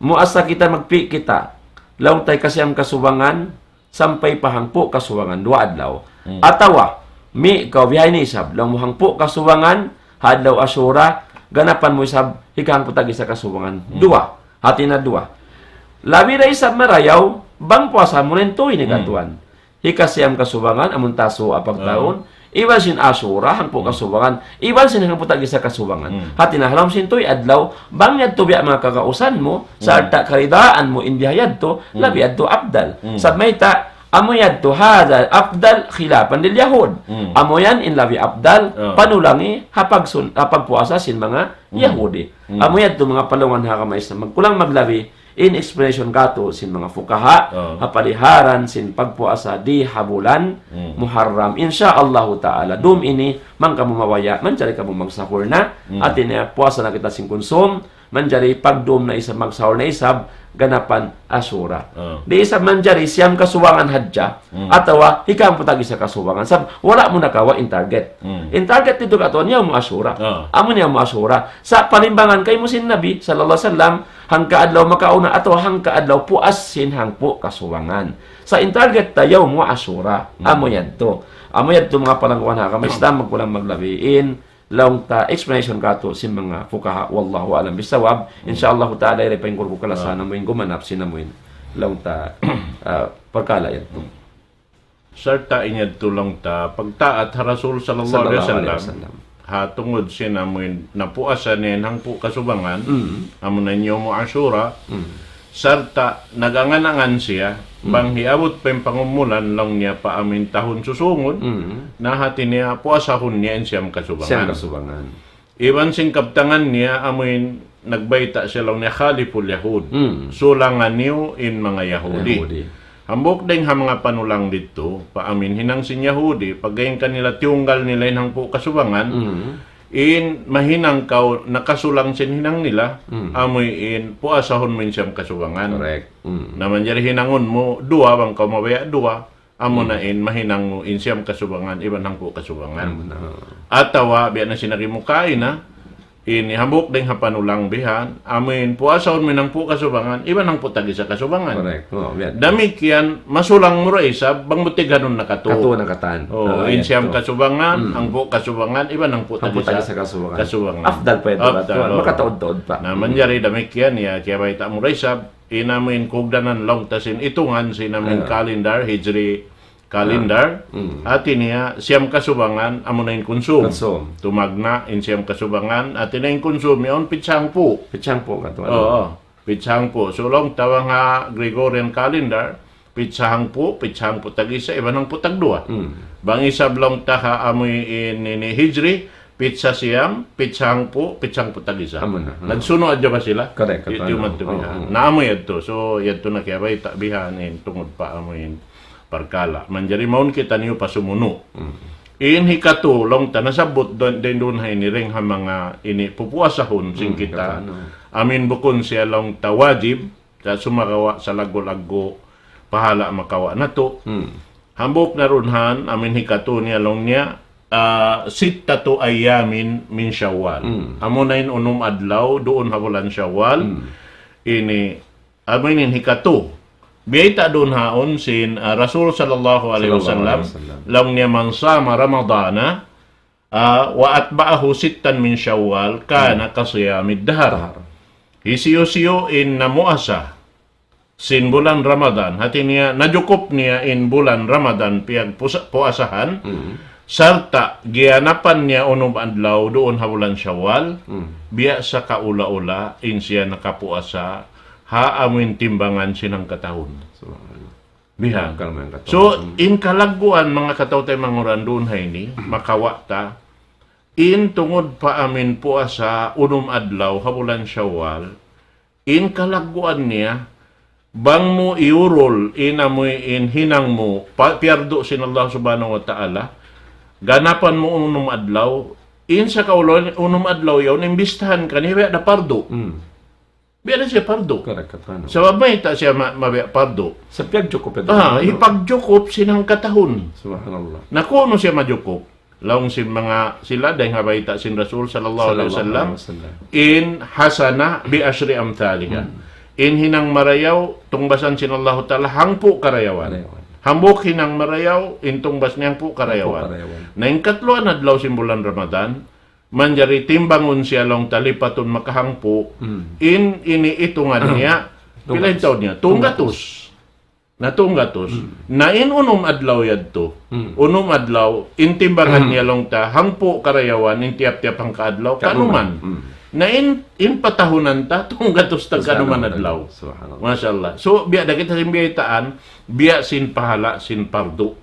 muasa kita magpi' kita. Laung ta hikasiyam kasubangan, sampay pa hangpu' kasubangan, duwa adlaw. Atawa, mi' kaw bihaini isab, laung mu hangpu' kasubangan, ha adlaw Ashura, ganapan mu isab, hikahangpu' tag-isa kasubangan. Duwa. Hati na duwa. Labi da isab marayaw, bang puasa mu na in tuy ini katuan. Hikasiyam kasubangan, amun Tasu'a pagtaun. Iban sin Ashura, hangpu' kasubangan. Iban sin hangpu' tag-isa kasubangan. Hati na ha lawm sin tuy adlaw, bang yadtu biya' manga kagausan mu, sarta' karidaan mu in biya' yadtu, labi yadtu afdal. Sabab mayta', amu yadtu هذا أفضل خلافا لليهود. Amu yan in labi afdal, panulangi, ha pagsun-, ha pagpuasa sin manga Yahudi. Amu yadtu manga palungan ha agama Islam. Magkulang maglabi, in explanation katu' sin manga fuqaha, ha paliharan sin pagpuasa di ha bulan Muharram. Insya Allahu Ta'ala. Dum ini, bang kamu mabaya', manjari kamu magsahur na. Hati niya, puasa na kita sin kunsum, manjari pagdum na isab, magsahur na isab, ganapan Ashura. Di' isab manjari siyam kasubangan hadja, atawa hikahangpu' tag-isa kasubangan. Sabab, wala' mu nakawa' in target. In target didtu katuan, yawmu Ashura. Amu in yawmu Ashura. Sa' palimbangan kaymu sin Nabi, sallallahu alayhi wasallam, hangka adlaw makauna atawa hangka adlaw puas sin hangpu' kasubangan. Sa' in target ta yawmu Ashura. Amu yadtu. Amu yadtu manga palangguan ha agama Islam, magkulang maglabi in laung ta explanation katu' sin manga fuqaha. Wallahu a'lam bissawab. Insya Allahu Ta'ala, iri pa in kurku kalasahan amu in gumanap sin amu in laung ta, ah, parkala' yadtu. Sarta' in yadtu laung ta, pagtaat ha Rasul sallallahu alayhi wasallam, ha tungud sin amu in napuasa niya in hangpu' kasubangan, amu na in yawmu Ashura, sarta' nag-angan-angan siya, bang hiabut pa in pangumulan laung niya pa amu in tahun susūngun, na hati niya puasahun niya in siyam kasubangan. Siyam kasubangan. Iban sin kabtangan niya, amu in nagbayta' siya laung niya خالفوا اليهود. Sulangan niyu in manga Yahudi. Yahudi. Hambuuk dayng ha manga panulang didtu, pa amu in hinang sin Yahudi, pagga in kanila tiyunggal nila in hangpu' kasubangan, in mahinang kaw nakasulang sin hinang nila, amu in puasahun mu in siyam kasubangan. Correct. Na manjari hinangun mu duwa, bang kaw mabaya' duwa, amu na in mahinang mu in siyam kasubangan, iban hangpu' kasubangan. Amu na. Atawa, biya' na sin agi mu kaina, ini hambuuk dayng ha panulang bihan, amu in puasahun mu in hangpu' kasubangan, iban hangpu' tag-isa kasubangan. Correct. Oh, biya' damikkiyan, masulang mu ra isab, bang mu tighanun na katu'. Katu' na katan. Oh, in siyam kasubangan, hangpu' kasubangan, iban hangpu' tag-isa kasubangan. Afdal pa yadtu. Afdal, oh. Makataud-taud pa. Na manjari damikkiyan, ya, kiyabayta' mu ra isab, in amu in kugdanan laung ta sin itungan sin amu in calendar, Hijri calendar. Hati niya, siyam kasubangan, amu na in kunsum. Kunsum. Tumagna', in siyam kasubangan, hati niya in kunsum, yaun pitsa hangpu'. Pitsa hangpu' katu'. Oo, pitsa hangpu'. So, laung ta bang ha Gregorian calendar, pitsa hangpu', pitsa hangpu' tag-isa, iban hangpu' tagduwa. Bang isab laung ta ha amu in ini Hijri, pitsa siyam, pitsa hangpu', pitsa hangpu' tag-isa. Amu na. Nagsunu' hadja ba sila? Correct. Yadtu madtu bihan. Na amu yadtu. So, yadtu na kiyabayta' bihan in tungud pa amu in parkala'. Manjari mawn kitaniyu pa sumunu'. In hikatu, laung ta nasabbut dayn duun ha ini dayng ha manga ini pupuasahun sin kita. Amu in bukun siya laung ta wajib, sa' sumagawa' salaggu'-laggu' pahala' makawa' natu'. Hambuuk na duun han, amu in hikatu niya laung niya, ah, ستة أيام من شوال. Amu na in unum adlaw duun ha bulan Shawwal. Ini, amu in hikatu. Biyayta' duun haun sin, ah, Rasul sallallahu alayhi wasallam, laung niya, من صام رمضان ah, وأتبعه ستا من شوال كان كصيام الدهر. Hisiyu-siyu in namuasa sin bulan Ramadan, hati niya, najukup niya in bulan Ramadan piyagpusa-, puasahan, Sarta' giyanapan niya unum adlaw duun ha bulan Shawwal, biya' sa kaula-ula, in siya nakapuasa, ha amuin timbangan sin hangkatahun. Subhanallah. Bihan. Hangka naman hangkatahun. So, in kalagguan, manga kataw-taymanghuran duun ha ini, makawa' ta, in tungud pa amuin puasa, unum adlaw, ha bulan Shawwal, in kalagguan niya, bang mu iurul, in amuin hinang mu, pa, piyardu sin Allah Subhanahu wa Ta'ala, ganapan mu unum adlaw, in sa kaula unum adlaw yaun, imbistahan kaniya, biya' da pardu. Hmm. Biya' da siya pardu. Correct, correct. Sabab mayta' siya ma-, mabiya' pardu. Sa piyagjukup yadtu. Ah, hipagjukup sin hangkatahun. Subhanallah. Na kunu' siya majukup. Laung sin manga sila, dayng ha bayta' sin Rasul sallallahu alayhi wasallam, in hasana bi ashri amthaliha. Hmm. In hinang marayaw, tungbasan sin Allahu Ta'ala, hangpu' karayawan. Karayawan. Hambuuk hinang marayaw, in tungbas niya hangpu' karayawan. Hangpu' karayawan. Na in katluan adlaw sin bulan Ramadan, manjari timbangun siya laung ta lipatun makahangpu', hmm, in ini itungan niya, pila in taud niya? Tunggatus. Tunggatus. Na tunggatus. Hmm. Na in unum adlaw yadtu. Hmm. Unum adlaw, in timbangan niya laung ta, hangpu' karayawan, in tiyap-tiyap hangka adlaw, kanuman. Kanuman. Hmm. Na in, in patahunan ta, tunggatus ta kanuman adlaw. Subhanallah. Masha Allah. So, biya' da kita sin biyaytaan, biya' sin pahala' sin pardu.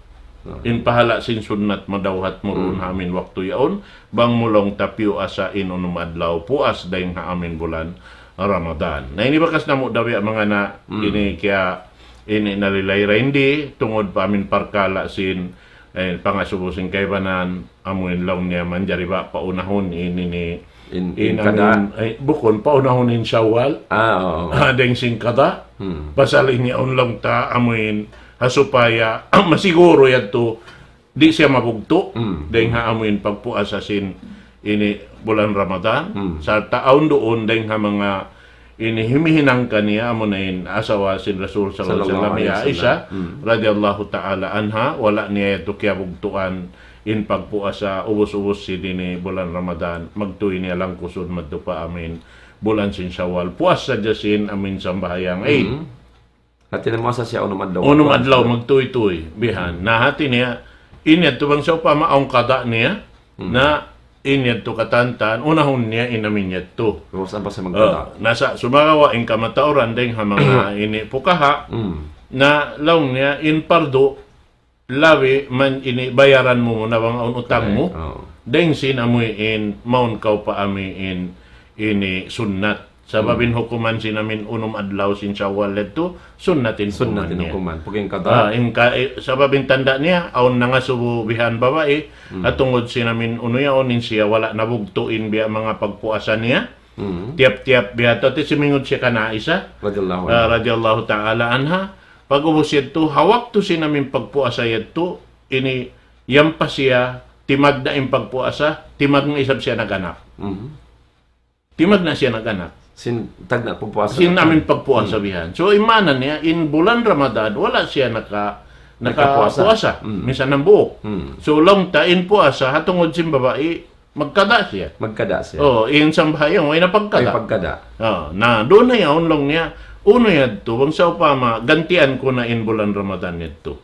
Hmm. In pahala' sin sunnat madawhat mu duun ha amin waktu yaun, bang mu laung ta piyuasa in unum adlaw, puas dayng ha amin bulan Ramadan. Na ini bakas namu' da biya' manga na, hmm, ini kiya ini nalilay ra hindi, tungud pa amin parkala' sin, eh, pangasubu sin kaibanan, amuin laung niya manjari ba paunahun ini ni, in, in, in kada, amuin, eh, bukun paunahun in Shawwal. Ah, oo. Ah, dayng sin kada. Hmm. Pasal ini awn laung ta amuin, ha supaya masiguru yadtu, di' siya mabugtu', hmm, dayng ha amuin pagpuasa sin ini bulan Ramadan, hmm, sarta' awn duun dayng ha manga ini himihinang kaniya, amuna in asawa sin Rasul sallallahu alayhi wasallam, sallallahu alayhi wasallam, hi Aisha, hmm, radiyallahu ta'ala anha, wala' niya yadtu kiyabugtuan in pagpuasa ubus-ubus sin ini bulan Ramadan, magtuy niya langkusun madtu pa amuin bulan sin Shawwal. Puas sadja sin amuin sambahayang Eid. Hmm. Hati niya masa siya unum adlaw. Unum adlaw, magtuy-tuy. Bihan. Na hati niya, in yadtu bang sawpama awn kada niya, hmm, na in yadtu katantan, unahun niya in amin yadtu. Luwas ang pasal magkada. Oh, na sa' sumagawa' in kamatauran dayng ha manga ini pukaha, hmm, na laung niya in pardu, labi man ini bayaran mu muna bang awn utang mu. Correct. Oo. Dayng sin amuin mawn kaw pa amuin ini sunnat. Sabab in hukuman sin amin unum adlaw sin Shawwal yadtu, sunnat in hukuman niya. Sunnat in hukuman. Pag in kada. Ah, in ka-, eh, sabab in tanda' niya, awn nangasubu bihan babai, hmm, ha tungud sin amin unu yaun in siya wala' nabugtu' in biya' manga pagpuasa niya. Hmm. Tiyap-tiyap biya' tu, ti simingud siya kan Aisha, radiyallahu anha, ah, radiyallahu ta'ala anha. Pag-ubus yadtu, ha waktu sin amin pagpuasa yadtu, ini, yampa siya, timagna' in pagpuasa, timagna' isab siya nag-anak. Mhm. Timagna' siya nag-anak. Sin tagna' pagpuasa. Sin amin pagpuasa bihan. So, in maana niya, in bulan Ramadan, wala' siya naka-, nakapuasa. Nakapuasa. Mm. Minsan hambuuk. Mm. So, laung ta in puasa, ha tungud sin babai, magkada siya. Magkada siya. Oh, in sambahayang, way na pagkada. Way pagkada. Oh, na, duun na yaun laung niya, unu yadtu, bang sawpama, gantian ku na in bulan Ramadan yadtu.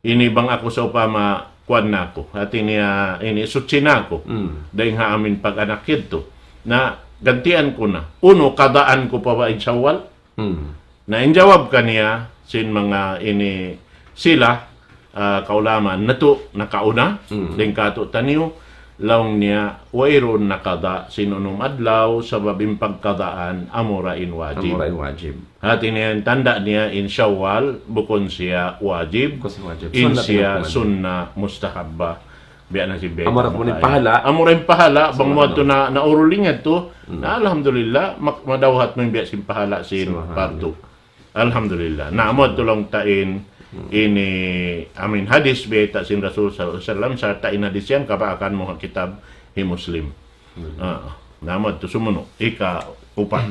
Ini bang aku sawpama, kuwan na aku. Hati niya, ini suchi na aku. Mm. Dayng ha amin pag-anak yadtu. Na, gantian ku na. Unu, kadaan ku pa ba in Shawwal? Mm. Na in jawab kaniya, sin manga ini sila, ah, kaulamaan natu' nakauna, mm, dayng katu'taniyu, laung niya, wayruun na kada sin unum adlaw, sabab in pagkadaan, amura in wajib. Amura in wajib. Hati niya, in tanda' niya, in Shawwal, bukun siya wajib, bukun siya wajib, in siya sunna mustahabba. Biya' na sin biya' amura in pahala. Amura in pahala, bang mu yadtu na, naurul in yadtu, na alhamdulillah, mak-, madawhat mu in biya' sin pahala sin pardu. Alhamdulillah. Na, amu yadtu laung ta in, ini, amin hadis, biya' ta sin Rasul sallallahu alayhi wasallam, sarta' in hadis yan, kabaakan mu ha kitab hi Muslim. Ah, na, amu yadtu sumunu', ika-upat.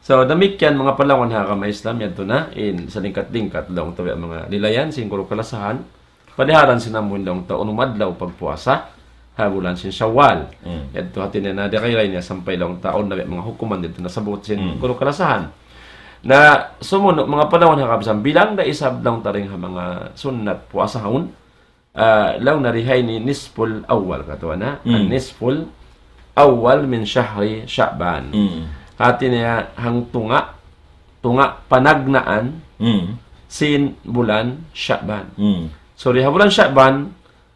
So, damikkiyan manga palawan ha agama Islam, yadtu na, in, salingkat-lingkat, laung ta biya' manga nilayan, sin guru kalasahan, padiharan sin amuin laung ta unum adlaw pagpuasa, ha bulan sin Shawwal. Mm. Yadtu hati niya na dikairay niya sampay laung ta awn na biya' manga hukuman yadtu nasabbut sin guru kalasahan. Na sumunu' manga palawan ha kabsam bilang da isab laung ta dayng ha manga sunnat puasa haun. Ah, laung na di ha ini nisful awwal katuan, ha? Hmm. An-nisful awwal min shahri Sha'ban. Hmm. Hati niya hang tunga', tunga' panagnaan Hmm. sin bulan Sha'ban. Hmm. So, di ha bulan Sha'ban,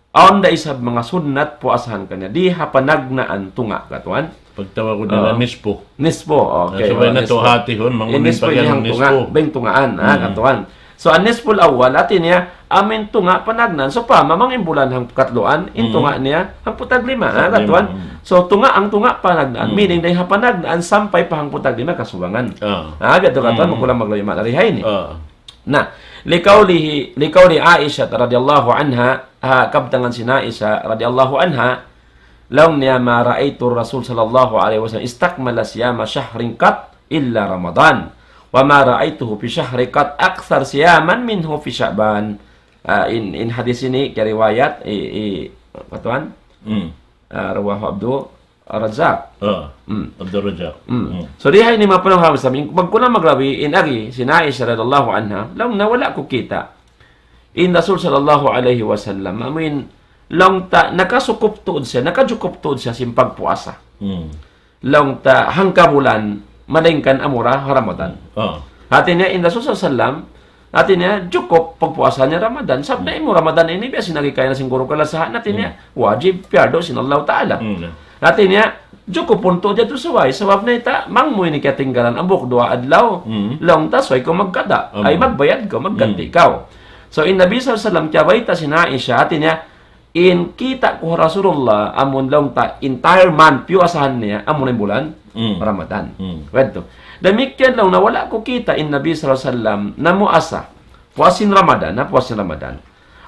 awn da isab manga sunnat puasahan kaniya. Di ha panagnaan tunga' katuan. Pagtawag ku na Oo. Nisfu. Nisfu, okay. Ah, subay Oo, na nisfu. Tuhatihun, In mangunin nisfu pa ini yan hang tunga', nisfu. Bang tungaan, ha, Hmm. katuan. So, an-nisful awwal, hati niya, amu in tunga' panagnaan. So, pa, mamang in bulan hang katluan, in Hmm. tunga' niya, hangpu' tag lima, ha, Tag lima, katuan. Hmm. So, tunga', hang tunga' panagnaan, Hmm. meaning, dayn ha panagnaan sampay pa hangpu' tag lima kasubangan. Ah. Ha, biya' tu katuan, Hmm. magkulang maglabi ma'na di ha ini. Ah. Na, liqawlihi, liqawli Aisha radhiyallahu anha, ha, kabtangan sin Aisha radhiyallahu anha, laung niya, ما رأيت الرسول صلى الله عليه وسلم استكمل صيام شهر قط إلا رمضان، وما رأيته في شهر قط أكثر صياما منه في شعبان. Ah, in, in hadis ini kariwayat, i, i, katuan? Hmm. Ah, rawahu Abdul Razzaq. Ah, Hmm. Abdul Razzaq. Hmm. Hmm. So, di ha ini mapanaw ha Islam, in, magkulang maglabi, in agi, sin Aisha radhiyallahu anha, laung niya wala' ku kita' in Rasul sallallahu alayhi wasallam, amu in, laung ta, nakasukup tuud siya, nakajukup tuud siya sin pagpuasa. Hmm. Laung ta, hangka bulan, malaingkan amura ha Ramadan. Ah. Hati niya, in Rasul sallallahu alayhi wasallam, hati niya, jukup pagpuasa niya Ramadan. Sabab na Hmm. in Ramadan ini, biya' sin agi kaya na sin guru kalasahan, hati niya, Hmm. wajib, piyardu sin Allah Ta'ala. Hmm. Hati niya, jukupun tuud yadtu subay. Sabab na ita, bang mu ini kiyatinggalan hambuuk duwa adlaw, Hmm. laung ta, subay kaw magkada'. Amu. Ay, magbayad kaw, magganti Hmm. kaw. So, in Nabi sallallahu alayhi wasallam, kiyabayta' sin Aisha, hati niya, in kita' ku ha Rasulullah, amun laung ta, entire month, piyuasahan niya, amun in bulan, Hmm. Ramadan. Hmm. Yadtu. Damikkiyan laung niya wala' ku kita' in Nabi sallallahu alayhi wasallam, namuasa. Puas sin Ramadan, ha, puas sin Ramadan.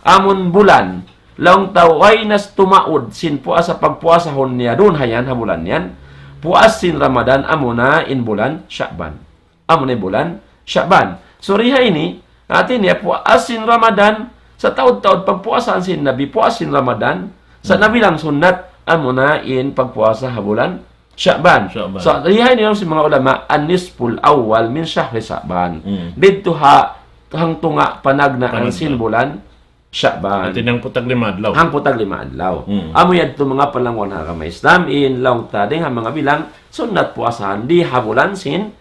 Amun bulan, laung ta way na tumaud sin puasa pagpuasahun niya duun ha yan, ha bulan yan. Puas sin Ramadan, amuna in bulan Sha'ban. Amuna in bulan Sha'ban. So, di ha ini, hati niya puas sin Ramadan, sataud-taud pagpuasahan sin Nabi, puas sin Ramadan, sa Hmm. nabilang sunnat, amuna in pagpuasa ha bulan Sha'ban. Sha'ban. So, di ha ini laung sin manga ulama, an-nisful awwal min shahri Sha'ban. Hmm. Didtu ha, hang tunga' panagnaan Panagnaan. sin bulan Sha'ban. Hati niya hangpu' tag lima adlaw. Hangpu' tag lima adlaw. Hmm. Amu yadtu manga palangguan ha agama Islam, in laung ta dayn ha manga bilang sunnat puasahan di ha bulan sin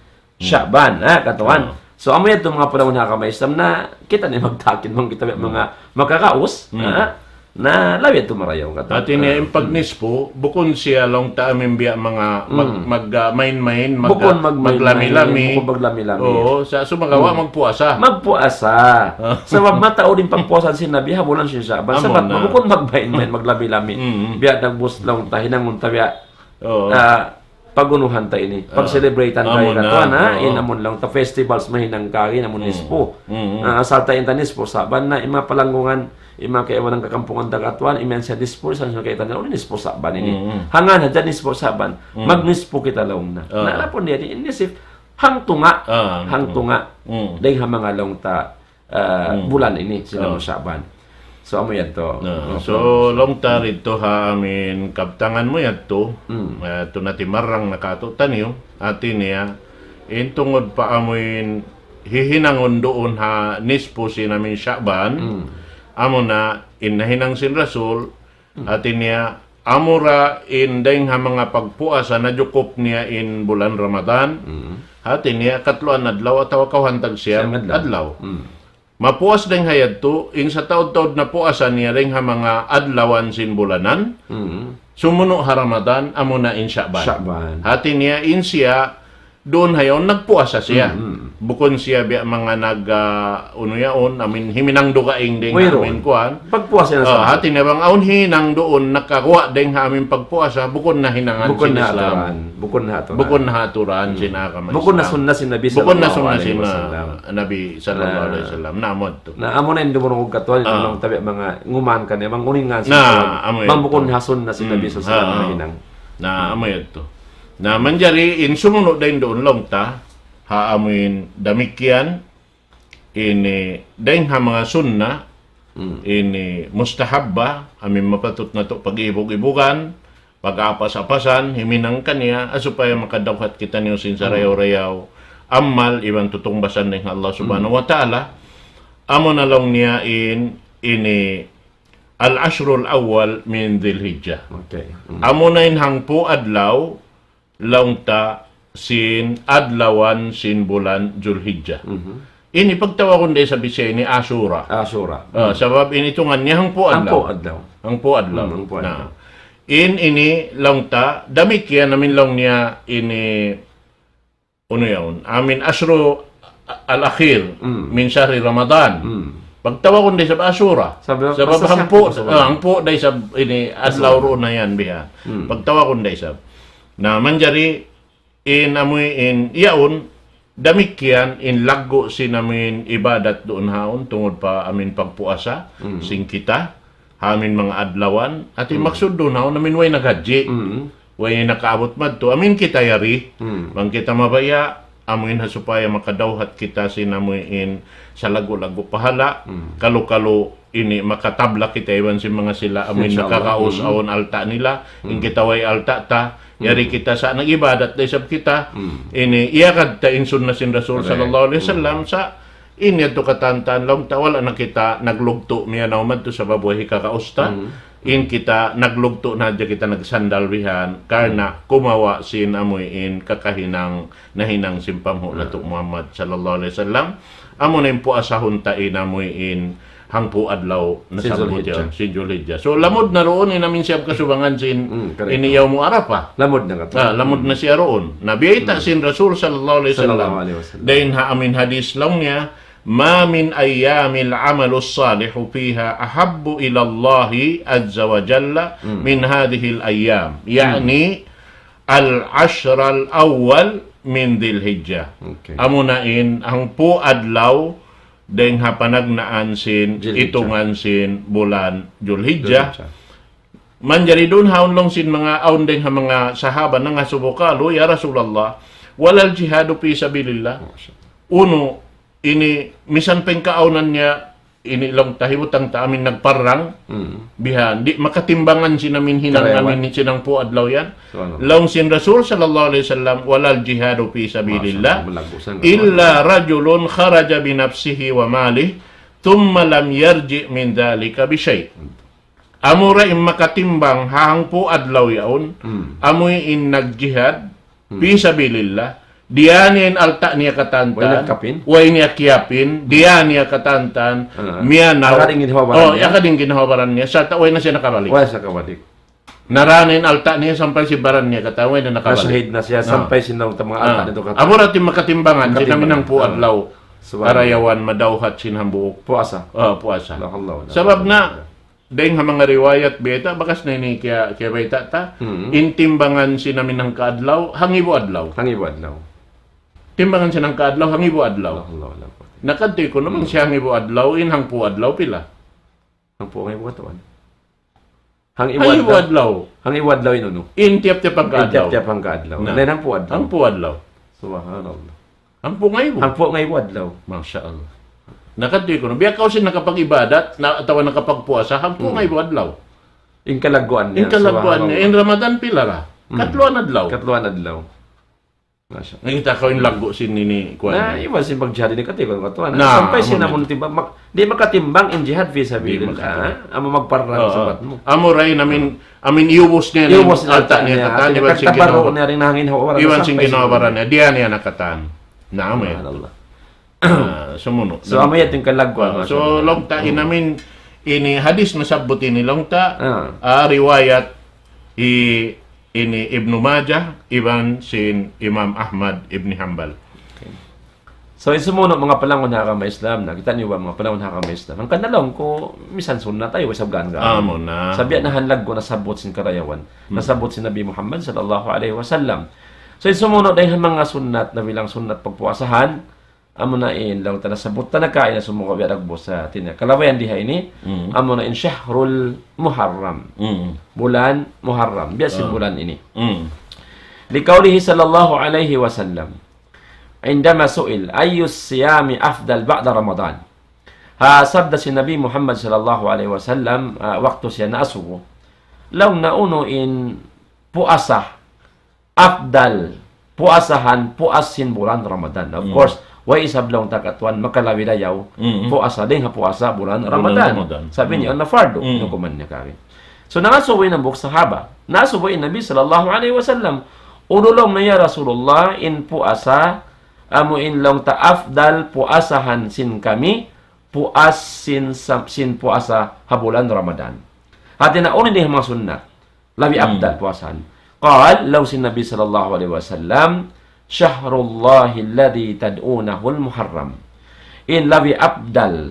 Hmm. Sha'ban, ha, katuan. Oh. So, amu yadtu manga palangguan ha agama Islam na kita' na magtakid, manga kita' Hmm. manga makakaus, Hmm. ha? Na labi yadtu marayaw katuan. Hati niya Ah. in pagnispu, bukun siya laung ta amu in biya' manga mag-, Hmm. mag-, ah, main-main, mag-, Bukun ah, magmain-main, maglami-lami. Bukun maglami-lami. Oo, sa' sumagawa' Hmm. magpuasa. Magpuasa. Ah. Sabab mataud in pagpuasa sin Nabi ha bulan sin Sha'ban. Amu Sabab na. bukun magmain-main, maglami-lami. Hmm. Biya' nagbus laung ta, hinangun ta biya', Oo. ah, pag-unuhan ta ini, Ah. pag-celebrate-an Amu kari na. katuan, ha? Oo. In amun laung ta festivals mahinang kari, in amun Hmm. nispu. Hmm. Ah, asal ta in ta nispu Sha'ban na, in manga palanggungan, in manga kaibanan kakampungan ta katuan, imiyan siya nispu, sa' siya kaitan na, unu nispu Sha'ban ini. Hmm. Hangkan hadja nispu Sha'ban. Hmm. Magnispu kita laung na. Ah. Na, adapun niya di, in nisip, hang tunga'. Ah, hang Hang tunga'. tunga'. Hmm. Dayn ha manga laung ta, ah, Hmm. bulan ini, sin Oh. Sha'ban. So, amu yadtu. Na, Amu so, yadtu. laung ta didtu ha amu in kabtangan mu yadtu, Hmm. ah, yadtu na timarang na kātu'niyu, hati niya, in tungud pa amu in hihinangun duun ha nispu sin amu in Sha'ban, Hmm. amu na in nahinang sin Rasul, Hmm. hati niya, amura in dayng ha manga pagpuasa najukup niya in bulan Ramadan, Hmm. hati niya, katluan adlaw atawa kawhaan tagsiam Siyam adlaw. adlaw. Hmm. Mapuas dayng ha yadtu, in sataud-taud na puasa niya dayng ha manga adlawan sin bulanan, Mm. sumunu' ha Ramadan, amuna in Sha'ban. Sha'ban. Hati niya in siya, duun ha yaun nagpuasa siya. Mm, mm. Bukun siya biya' manga nag, ah, unu yaun, amin, himinang dugaing dayng ha Wayruun. amin kuwan. Pagpuasa na Ah, sa hati niya bang awn hinang duun, nakaguwa' dayng ha amin pagpuasa, bukun na hinangan Bukun sin na Islam. aturan. Bukun na aturan. Bukun na aturan Hmm. sin agama Bukun na Islam. sunna sin Nabi Bukun na sallallahu sunna alaihi sin, ah, wasallam. Nabi sallallahu Na, alaihi wasallam. Na, amu yadtu. Na, amu na in dumurungug katuan, in Ah. laung ta biya' manga nguman kaniya, bang uningan sin Na, Islam. amu Bang yadtu. bukun ha sunna sin Hmm. Nabi sallallahu alaihi wasallam Ah, ah. hinang. Na, amu yadtu. Na, manjari in sumunu' dayn duun laung ta, ha amu in damikkiyan, ini dayng ha manga sunna, Hmm. ini mustahabba, amu in mapatut natu' pag-ibug-ibugan, pag-apas-apasan, himinang kaniya, ah, supaya makadawhat kitaniyu sin Hmm. sarayaw-rayaw amal iban tutungbasan dayng ha Allah Subhanahu Hmm. wa Ta'ala. Amu na laung niya in, ini العشر الأول من ذي الحجة. Okay. Mm. Amuna in hangpu' adlaw, laung ta sin adlawan sin bulan Julhijjah. Mhm. Ini pagtawagun da isab siya ini Ashura. Ashura. Ah, sabab ini itungan niya hangpu' adlaw. Hangpu' adlaw. Hangpu' adlaw. Hmm, hangpu' adlaw. Na. In ini laung ta, damikkiyan amin laung niya ini, unu yaun, amin ashru al-akhir Hmm. min shahri Ramadan. Hmm. Pagtawagun da isab Ashura. Sabab, sabab basta hangpu', siya, ah, hangpu' da isab ini adlaw Ashura. Duun na yan biha. Hmm. Pagtawagun da isab. Na, manjari in amuin yaun, damikkiyan in laggu' sin amuin ibadat duun haun, tungud pa amuin pagpuasa, Mm. sin kita, ha amuin manga adlawan, ati Mm. maksud duun haun, amuin way naghajji, Mm. way nakaabut madtu, amuin kita yari, Mm. bang kita mabaya', amuin ha supaya makadawhat kita sin amuin salaggu'-laggu' pahala, Mm. kalu-kalu ini makatabla kita iban sin manga sila amuin Insya Allah. Nakakaus Mm. awn alta' nila, in Mm. kita way alta' ta, yari Mm. kita sa' nag-ibadat da isab kita. Mm. Ini, iyagad ta in sunna sin Rasul Correct. Sallallahu alayhi wasallam Mm. sa' ini yadtu katantan laung ta wala' na kita naglugtu' miyanaw madtu sabab way hikakaus ta. Mm. In kita naglugtu' na hadja kita nagsandal bihan karna' Mm. kumawa' sin amuin kakahinang nahinang sin panghu' Ah. natu' Muhammad sallallahu alayhi wasallam. Amuna in puasahun ta in amuin hangpu' adlaw Sin nasabbut Julhijjah. Yan, sin Julhijjah. So, lamud na duun in amuin siyam kasubangan sin Mm, correct. ini Yawmu Arafah. Lamud na katu'. Ah, lamud na Mm. siya duun. Na biyayta' Mm. sin Rasul sallallahu alayhi wasallam. Sallallahu alayhi wasallam. Dayn ha amuin hadith laung niya, ما من أيام العمل الصالح فيها أحب إلى الله عز وجل Mm. من هذه الأيام. Mm. يعني العشر الأول من ذي الحجة. Okay. Amuna in hangpu' adlaw dayn ha panagnaan sin Julhijjah. Itungan sin bulan Julhijjah. Julhijjah. Manjari duun haun laung sin manga awn dayn ha manga sahaba nangasubu, قالوا يا رسول الله ولا الجهاد في سبيل الله. Masha Allah. Unu ini misan pa in kaawnan niya ini laung ta hibutang ta amuin nagparrang, Mm. bihan, di' makatimbangan sin amuin hinang Karayawan. Amuin sin hangpu' adlaw yan. Subhanallah. Laung sin Rasul sallallahu alayhi wasallam, ولا الجهاد في سبيل الله Masha Allah, malaggu' sa إلا رجل خرج بنفسه وماله ثم لم يرجع من ذلك بشيء. Amura in makatimbang ha hangpu' adlaw yaun, Mm. amuin nagjihad, Hmm. Fi sabilillah. Diyā niya in alta' niya katantan. Way niya kapin. Way niya kiyapin. Diyā niya katantan. Ah. Miyanaw. Akad in ginhawa-baran niya. Oh, akad in ginhawa-baran niya. Sarta' way na siya nakabalik. Way siya nakabalik. Narā na in alta' niya sampay sin baran niya katantan, way na nakabalik. Nasahid na siya, ah, sampay sin laung ta manga alta' niya katantan. Amu ra in makatimbangan, sin amuin hangpu' adlaw. Subhanallah. Karayawan madawhat sin hambuuk. Puasa. Ah, puasa. La hawla wala quwwata illa billah. Sabab na, dayng ha manga riwayat bayta', bakas na ini kiya, kiyabayta' ta, hmm, in timbangan sin amuin hangka adlaw, hangibu adlaw. Hangibu adlaw. Timbangan sin hangka adlaw, hangibu adlaw. La hawla wala quwwata. Na kadtu kunu' bang, hmm, siya hangibu adlaw, in hangpu' adlaw pila? Hangpu', hangibu adlaw. Hangibu adlaw. Hangibu adlaw. Hangibu adlaw in unu? In tiyap-tiyap hangka adlaw. In tiyap-tiyap hangka adlaw. Na. Na in hangpu' adlaw. Hangpu' adlaw. Subhanallah. Hangpu' ngaibu. Hangpu' ngaibu adlaw. Masha Allah. Na kadtu kunu', biya' kaw sin nakapag-ibadat, na, atawa nakapagpuasa, hangpu' ngaibu adlaw. In kalagguan niya, in kalagguan niya, subhanallah. In Ramadan pila ra? Hmm. Katluan adlaw. Katluan adlaw. Masha Allah. Nakita' kaw in laggu' sin ini, kuwan. Na, iban sin pagjihad ini, kati' kunu' katuan. Na, sampay sin amun timbang, mak-, di' makatimbang in jihad fi sabilillah. Di' makatimbang. Amu magparang, oo, sabat mu. Amu ra in amuin, amuin iyubus niya, iyubus niya alta' niya, katan, iban sin ginhawa-baran niya, iban sin ginhawa-baran niya, diyā niya na katan. Na, amu yan. Subhanallah. Ah, sumunu'. So, amu yan in kalagguan, masha Allah. So, laung ta in amuin ini hadis nasabbut ini laung ta, ah, riwayat hi ini Ibnu Majah, iban sin Imam Ahmad ibn Hanbal. Okay. So, in sumunu', manga palangun ha agama Islam, na, kita' niyu ba, manga palangun ha agama Islam? Hangkan na laung ku, misan sunnat, ayaw isab gaan-gaan. Amu na. Sa' biya' na ha laggu' nasabbut sin karayawan. Hmm. Nasabbut sin Nabi Muhammad sallallahu alayhi wasallam. So, in sumunu' dayng ha manga sunnat, na bilang sunnat pagpuasahan, amu na in, laung ta nasabbut ta na kaina sumagawa' biya' dagbus sa' tiniya. Kalabayan di ha ini, hmm, amu na in Shahrul Muharram. Hmm. Bulan Muharram. Biya' sin, ah, bulan ini. Hmm. لقوله صلى الله عليه وسلم عندما سئل أي الصيام أفضل بعد رمضان. Ha sabda sin Nabi Muhammad sallallahu alayhi wasallam, ah, waktu siya naasubu. Laung niya unu in puasa afdal, puasahan, puas sin bulan Ramadan. Of course, Way isab laung ta katuan makalabi dayaw Mm-mm. puasa dayn ha puasa bulan Bulan Ramadan. Ramadan. Sabi niya, Mm. na fardu, Mm. hukuman niya kari. So, nangasubu in hambuuk sahaba. Nasubu in Nabi sallallahu alayhi wasallam. Unu laung niya, "Ya Rasulullah, in puasa, amu in laung ta afdal puasahan sin kami, puas sin sa-, sin puasa ha bulan Ramadan." Hati na unu in di ha manga sunnat. Labi Hmm. afdal puasahan. Qal, laung sin Nabi sallallahu alayhi wasallam, "Shahrullahi alladhi tad'unahul Muharram." In labi afdal,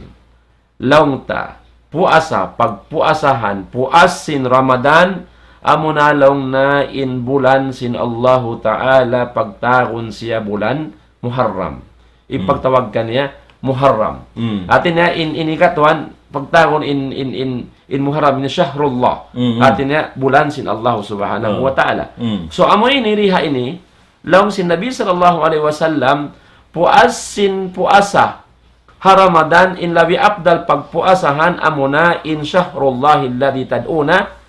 laung ta, puasa, pagpuasahan, puas sin Ramadan, amuna laung na in bulan sin Allahu Ta'ala pagtawagun siya bulan Muharram. In Hmm. pagtawag kaniya Muharram. Hmm. Hati niya in, in ikatuan, pagtawagun in, in, in, in Muharram, in Shahrullah. Hmm, hmm. Hati niya bulan sin Allah Subhanahu Oh. wa Ta'ala. Hmm. So, amu ini, riha ini, laung sin Nabi sallallahu alayhi wasallam, puas sin puasa ha Ramadan, in labi afdal pagpuasahan, amuna in Shahrullahi alladhi tad'una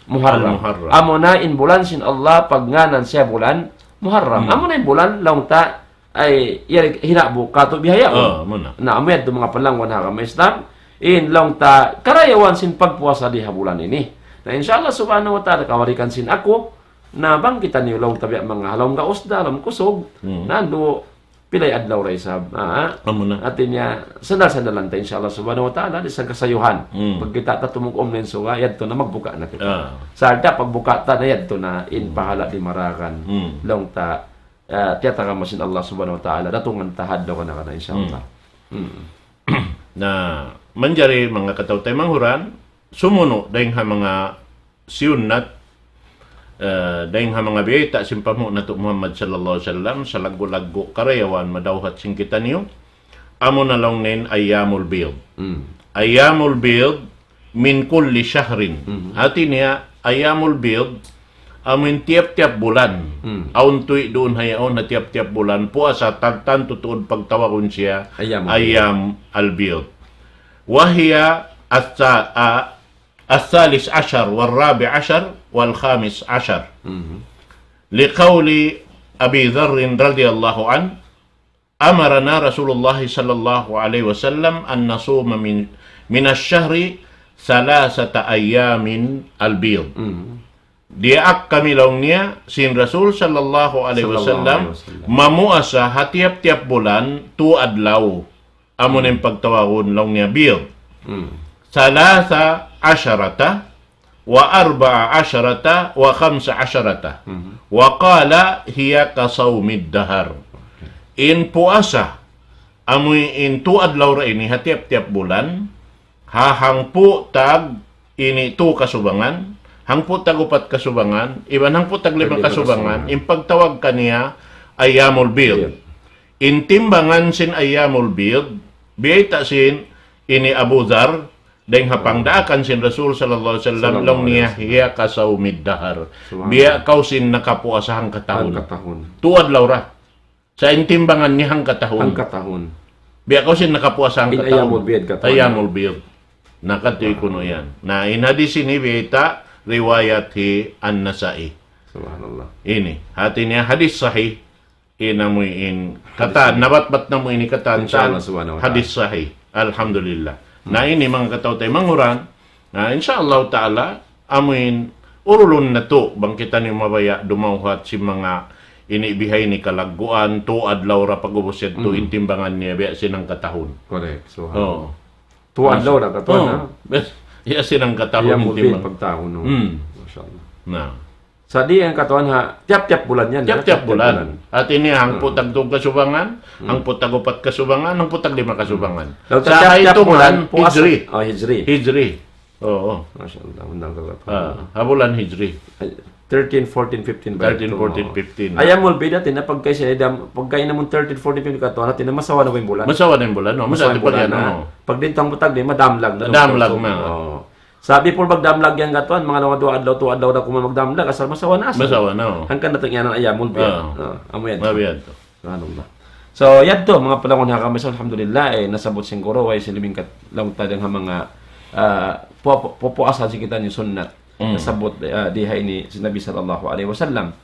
Muharram. Al-Muharram. Amuna in bulan sin Allah, pagngānan siya bulan Muharram. Hmm. Amuna in bulan, laung ta, ay, yari, hinabu katu' bihaun. Ah, muna. Na, amu yadtu manga palangwan ha agama Islam. In laung ta karayawan sin pagpuasa di ha bulan ini. Na, insha Allah subhanahu wa ta'ala, kawalikan sin aku, na bang kitaniyu laung ta biya' manga ha lawm gaus da, ha lawm kusug, Hmm. nandu' pilay adlaw da isab. Ah. Amu na. Hati niya, sandal-sandalan ta, insha Allah subhanahu wa ta'ala, di' sa kasayuhan. Hmm. Pagkita' ta tumugum na in suga, yadtu na magbuka na kita. Ah. Sarta' pagbuka ta na yadtu na in Hmm. pahala' di' maragan. Hmm. Laung ta, ah, tiyatagama sin Allah subhanahu wa ta'ala, datungan ta ha adlaw kana-kana, insha Allah. Hmm. Hmm. Na, manjari manga kataw-taymanghuran, sumunu' dayng ha manga siyunnat, eh, dayng ha manga biyayta' sin panghu' natu' Muhammad sallallahu alayhi wasallam, salaggu'-laggu' karayawan madawhat sin kitaniyu, amuna laung niya in ayyamul bid. Hmm. Ayyamul bid min kulli shahrin. Hmm. Hati niya, ayyamul bid, amu in tiyap-tiyap bulan. Hmm. Awn tuwi' duun ha yaun na tiyap-tiyap bulan, puasa, tantu tuud pagtawagun siya, Ayyamul bid. Ayyam al-bid. Wa hiya as-sa-, a-, الثالث عشر والرابع عشر والخامس عشر. Mhm. لقول أبي ذر رضي الله عنه: أمرنا رسول الله صلى الله عليه وسلم أن نصوم من، من الشهر ثلاثة أيام البيض. Mhm. Diyaak kami laung niya sin Rasul sallallahu alayhi wasallam, Sallallahu alayhi wasallam. Mamuasa ha tiyap-tiyap bulan, tu adlaw. Amu na in pagtawagun laung niya bid. Hmm. ثلاث عشرة وأربع عشرة وخمس عشرة. Hmm. وقال: هي كصوم الدهر. In puasa, amu in tu adlaw ra ini ha tiyap-tiyap bulan, ha hangpu' tag ini tu kasubangan, hangpu' tag upat kasubangan, iban hangpu' tag lima Tag lima kasubangan, kasubangan. In pagtawag kaniya ayyamul bid. Bid. In timbangan sin ayyamul bid, biyayta' sin ini Abu Dhar, dayng ha pangdaakan sin Rasul sallallahu alayhi wasallam, Sallallahu laung niya, alayhi wasallam. هي كصوم الدهر. Subhanallah. Biya' kaw sin nakapuasa hangkatahun. Hangkatahun. Tu adlaw ra. Sa' in timbangan niya hangkatahun. Hangkatahun. Biya' kaw sin nakapuasa In hangkatahun. Ayyamul bid katan. Ayyamul bid. Na, katu' kunu' yan. Na, in hadis ini biyayta' riwayat hi An-Nasa'i. Subhanallah. Ini. Hati niya hadis sahih. Ina mu in Hadis katan, sahih. Nabatbat namu' ini katan, Insha Allah subhanahu wa ta'ala. Hadis sahih. Alhamdulillah. Hmm. Na ini manga kataw-taymanghuran, na insha Allah ta'ala, amuin urulun natu', bang kitaniyu mabaya' dumawhat sin manga ini bihaini kalagguan, tu adlaw ra pag'ubus yadtu Hmm. in timbangan niya, biya' sin hangkatahun. Correct. Subhanallah. Oo. Tu adlaw ra katan, ha? Yes. Biya' sin hangkatahun in timbang. Ayyamul bid pagtahun, no? Hmm. Masha Allah. Na. Sa' di' hangkatahun ha, tiyap-tiyap bulan yan, ha? Tiyap-tiyap bulan. Tiyap-tiyap bulan. Hati niya, hangpu' Hmm. tag tū kasubangan, Hmm. hangpu' tag upat kasubangan, hangpu' tag lima kasubangan. Hmm. Sa' ha tiyap-tiyap itu bulan, bulan, puasa. Hijri. Oh, Hijri. Hijri. Oo. Masha Allah, undang ka ba? Ah, ha bulan Hijri. Ay, thirteen, fourteen, fifteen ba? Thirteen, fourteen, fifteen. Ayyamul bid, hati niya, pagka siya dam-, pagka in amun thirteen, fourteen, fifteen katan, hati niya, masawa na ba in bulan? Masawa na in bulan, no? Masawa in bulan, no? Pag di' tang butag, di', madamlag na. Madamlag na. Oo. Sa' before magdamlag yan katan, manga duwa adlaw, tu adlaw da kuman magdamlag, asal masawa na asal. Masawa na, oh. Hangkan na tuud yan in ayyamul bid. Ah. Ah, amu yan. Mabiyan to. Subhanallah. So, yadtu, manga palangga' ha agama Islam, alhamdulillah, eh, nasabbut sin guru, way sin limingkat laung ta dayn ha manga, ah, pu-, pu-, puasa sin kitaniyu sunnat. Mm. Nasabbut, ah, di ha ini sin Nabi sallallahu alayhi wasallam.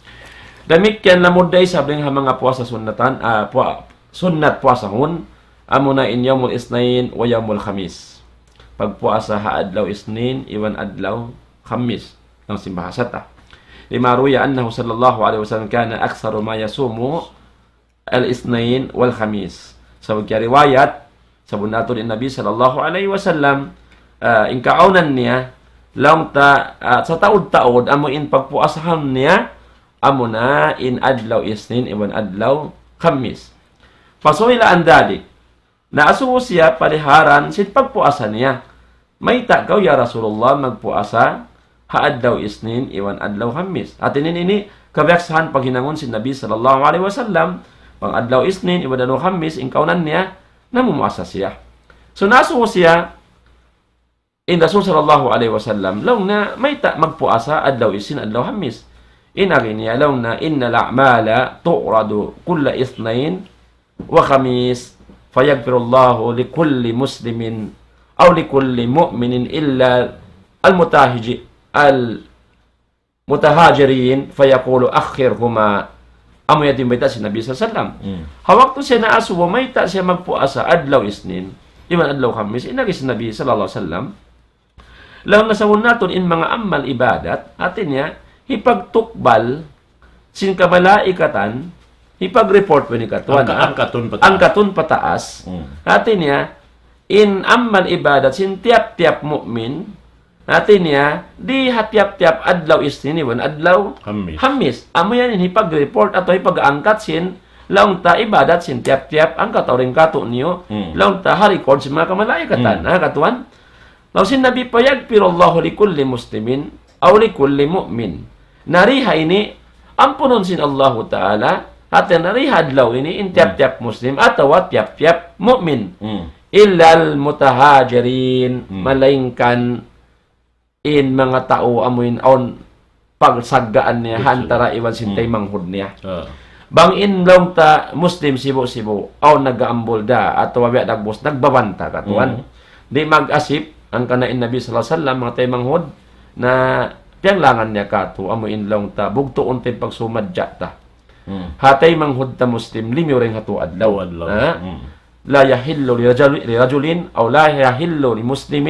Damikkiyan lamud da isab dayn ha manga puasa sunnatan, ah, pua-, sunnat puasahun, amuna in yawmul isnain wa yawmul khamis. Pagpuasa ha adlaw Isnin iban adlaw Khamis. Laung sin bahasa ta. لما روي أنه صلى الله عليه وسلم كان أكثر ما يصوم الاثنين والخميس. Sabab kiyariwayat, sabunnal tuud in Nabi sallallahu alayhi wasallam, ah, in kaawnan niya, laung ta, ah, sataud-taud, amu in pagpuasahan niya, amuna in adlaw Isnin iban adlaw Khamis. فسئل عن ذلك. Naasubu siya paliharan sin pagpuasa niya. Mayta' kaw, ya Rasulullah, magpuasa ha adlaw Isnin iban adlaw Khamis? Hati niya ini, ini kabiyaksahan paghinangun sin Nabi sallallahu alayhi wasallam, bang adlaw Isnin iban adlaw Khamis, in kaawnan niya, namumuasa siya. So, naasubu siya in Rasul sallallahu alayhi wasallam, laung niya, mayta' magpuasa adlaw Isnin, adlaw Khamis? In agi niya, laung niya, إن الأعمال تعرض كل اثنين وخميس فيغفر الله لكل مسلم أو لكل مؤمن إلا المتهاج-، المتهاجرين فيقول أخرهما. Amu yan in bayta' sin Nabi sallallahu alayhi wasallam. Hmm. Ha waktu siya naasubu, mayta' siya magpuasa adlaw Isnin iban adlaw Khamis, in agi sin Nabi sallallahu alayhi wasallam, laung niya sabunnal tuud in manga amal ibadat, hati niya, hipagtukbal sin kamalaikatan, hipag-report pa ini katuan, angka-, ha? Angkatun pataas. Angkatun pataas. Hmm. Hati niya, in amal ibadat sin tiyap-tiyap mu'min, hati niya, di ha tiyap-tiyap adlaw Isnin iban adlaw Khamis. Khamis. Amu yan in hipag-report atawa hipag-angkat sin, laung ta, ibadat sin tiyap-tiyap angka tau dayn kātu'niyu, hmm, laung ta, ha record sin manga kamalaikatan. Hmm. Ha, katuan? Laung sin Nabi, فيغفر الله لكل مسلم أو لكل مؤمن. Na di ha ini, ampunun sin Allahu Ta'ala, hati niya di ha adlaw ini, in tiyap-tiyap Muslim atawa tiyap-tiyap mu'min. Hmm. إلا المتهاجرين, hmm, malaingkan in manga tau amu in awn pagsaggaan niya, betul, ha antara' iban sin, hmm, taymanghud niya. Ah. Bang in laung ta Muslim sibu'-sibu', awn nag-aambul da, atawa biya' dagbus, nagbabanta katuan. Hmm. Di' mag-asip, hangkan na in Nabi sallallahu alayhi wasallam, manga taymanghud, na piyanglangan niya katu', amu in laung ta, bugtuun ta in pagsumadja ta. Hmm. Ha taymanghud ta Muslim, limiyu dayn ha tū adlaw. Tū adlaw. Ha? Hmm. لا يحل لرجل، لرجل أو لا يحل لمسلم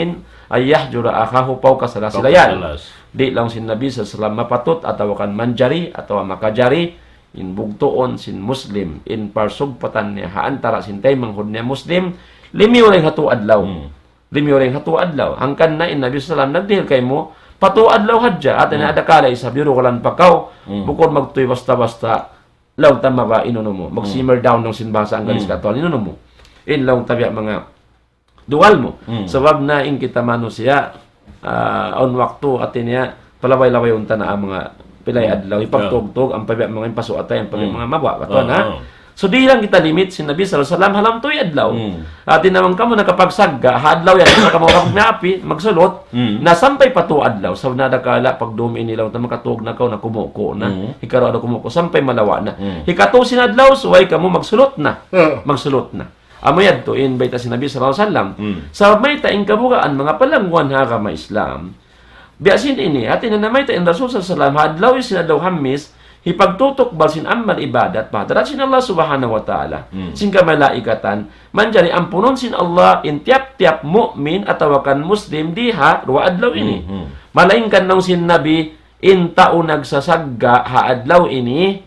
أن يهجر أخاه فوق ثلاث ليال. Fawqa thalath. Di' laung sin Nabi sallallahu alayhi wasallam mapatut atawa kan manjari atawa makajari in bugtuun sin Muslim, in parsugpatan niya ha antara' sin taymanghud niya Muslim, limiyu dayn ha tū adlaw. Hmm. Limiyu dayn ha tū adlaw. Hangkan na in Nabi sallallahu alayhi wasallam nagdihil kaymu, pa tū adlaw hadja, hati niya, hmm, adakala isab yurugalan pa kaw, hmm, bukun magtuy basta-basta, laung ta mabaya' in unu mu, mag-simmer down laung sin bahasa Anggalis, hmm, katuan, in unu mu. In laung ta biya' manga dugal mu. Hmm. Sabab na in kita manusiya', ah, awn waktu hati niya, palabay-labayun ta na manga pilay, hmm, adlaw, hipagtugtug, ampa biya' manga in pasu' atay, ampa biya' manga mabaya', katuan, ha? Ah. So, di' lang kita limit sin Nabi sallallahu alayhi wasallam ha lawm tū adlaw. Hmm. Hati niya bang kamu nakapagsagga', ha adlaw yan, kamu kapag naapi, magsulut, hmm, na sampay pa tū adlaw. Sabab na adakala, pagdum ini laung ta makatug na kaw, na kumuku' na. Hmm. Hikaruwa na kumuku', sampay malawa' na. Hmm. Hikatū sin adlaw, subay kamu magsulut na. Hmm. Magsulut na. Amu yadtu in bayta' sin Nabi sallallahu alayhi wasallam. Hmm. Sabab mayta' in kabugaan manga palangguan ha agama Islam. Biya' sin ini, hati niya na mayta' in Rasul sallallahu alayhi wasallam, ha adlaw Isnin, adlaw Khamis, hipagtutukbal sin amal ibadat pa hadarat sin Allah Subhanahu wa Ta'ala. Hmm. Sin kamalaikatan, manjari ampunun sin Allah in tiyap-tiyap mu'min atawa kan Muslim di ha duwa adlaw ini. Hmm, hmm. Malaingkan laung sin Nabi, in tau nagsasagga' ha adlaw ini,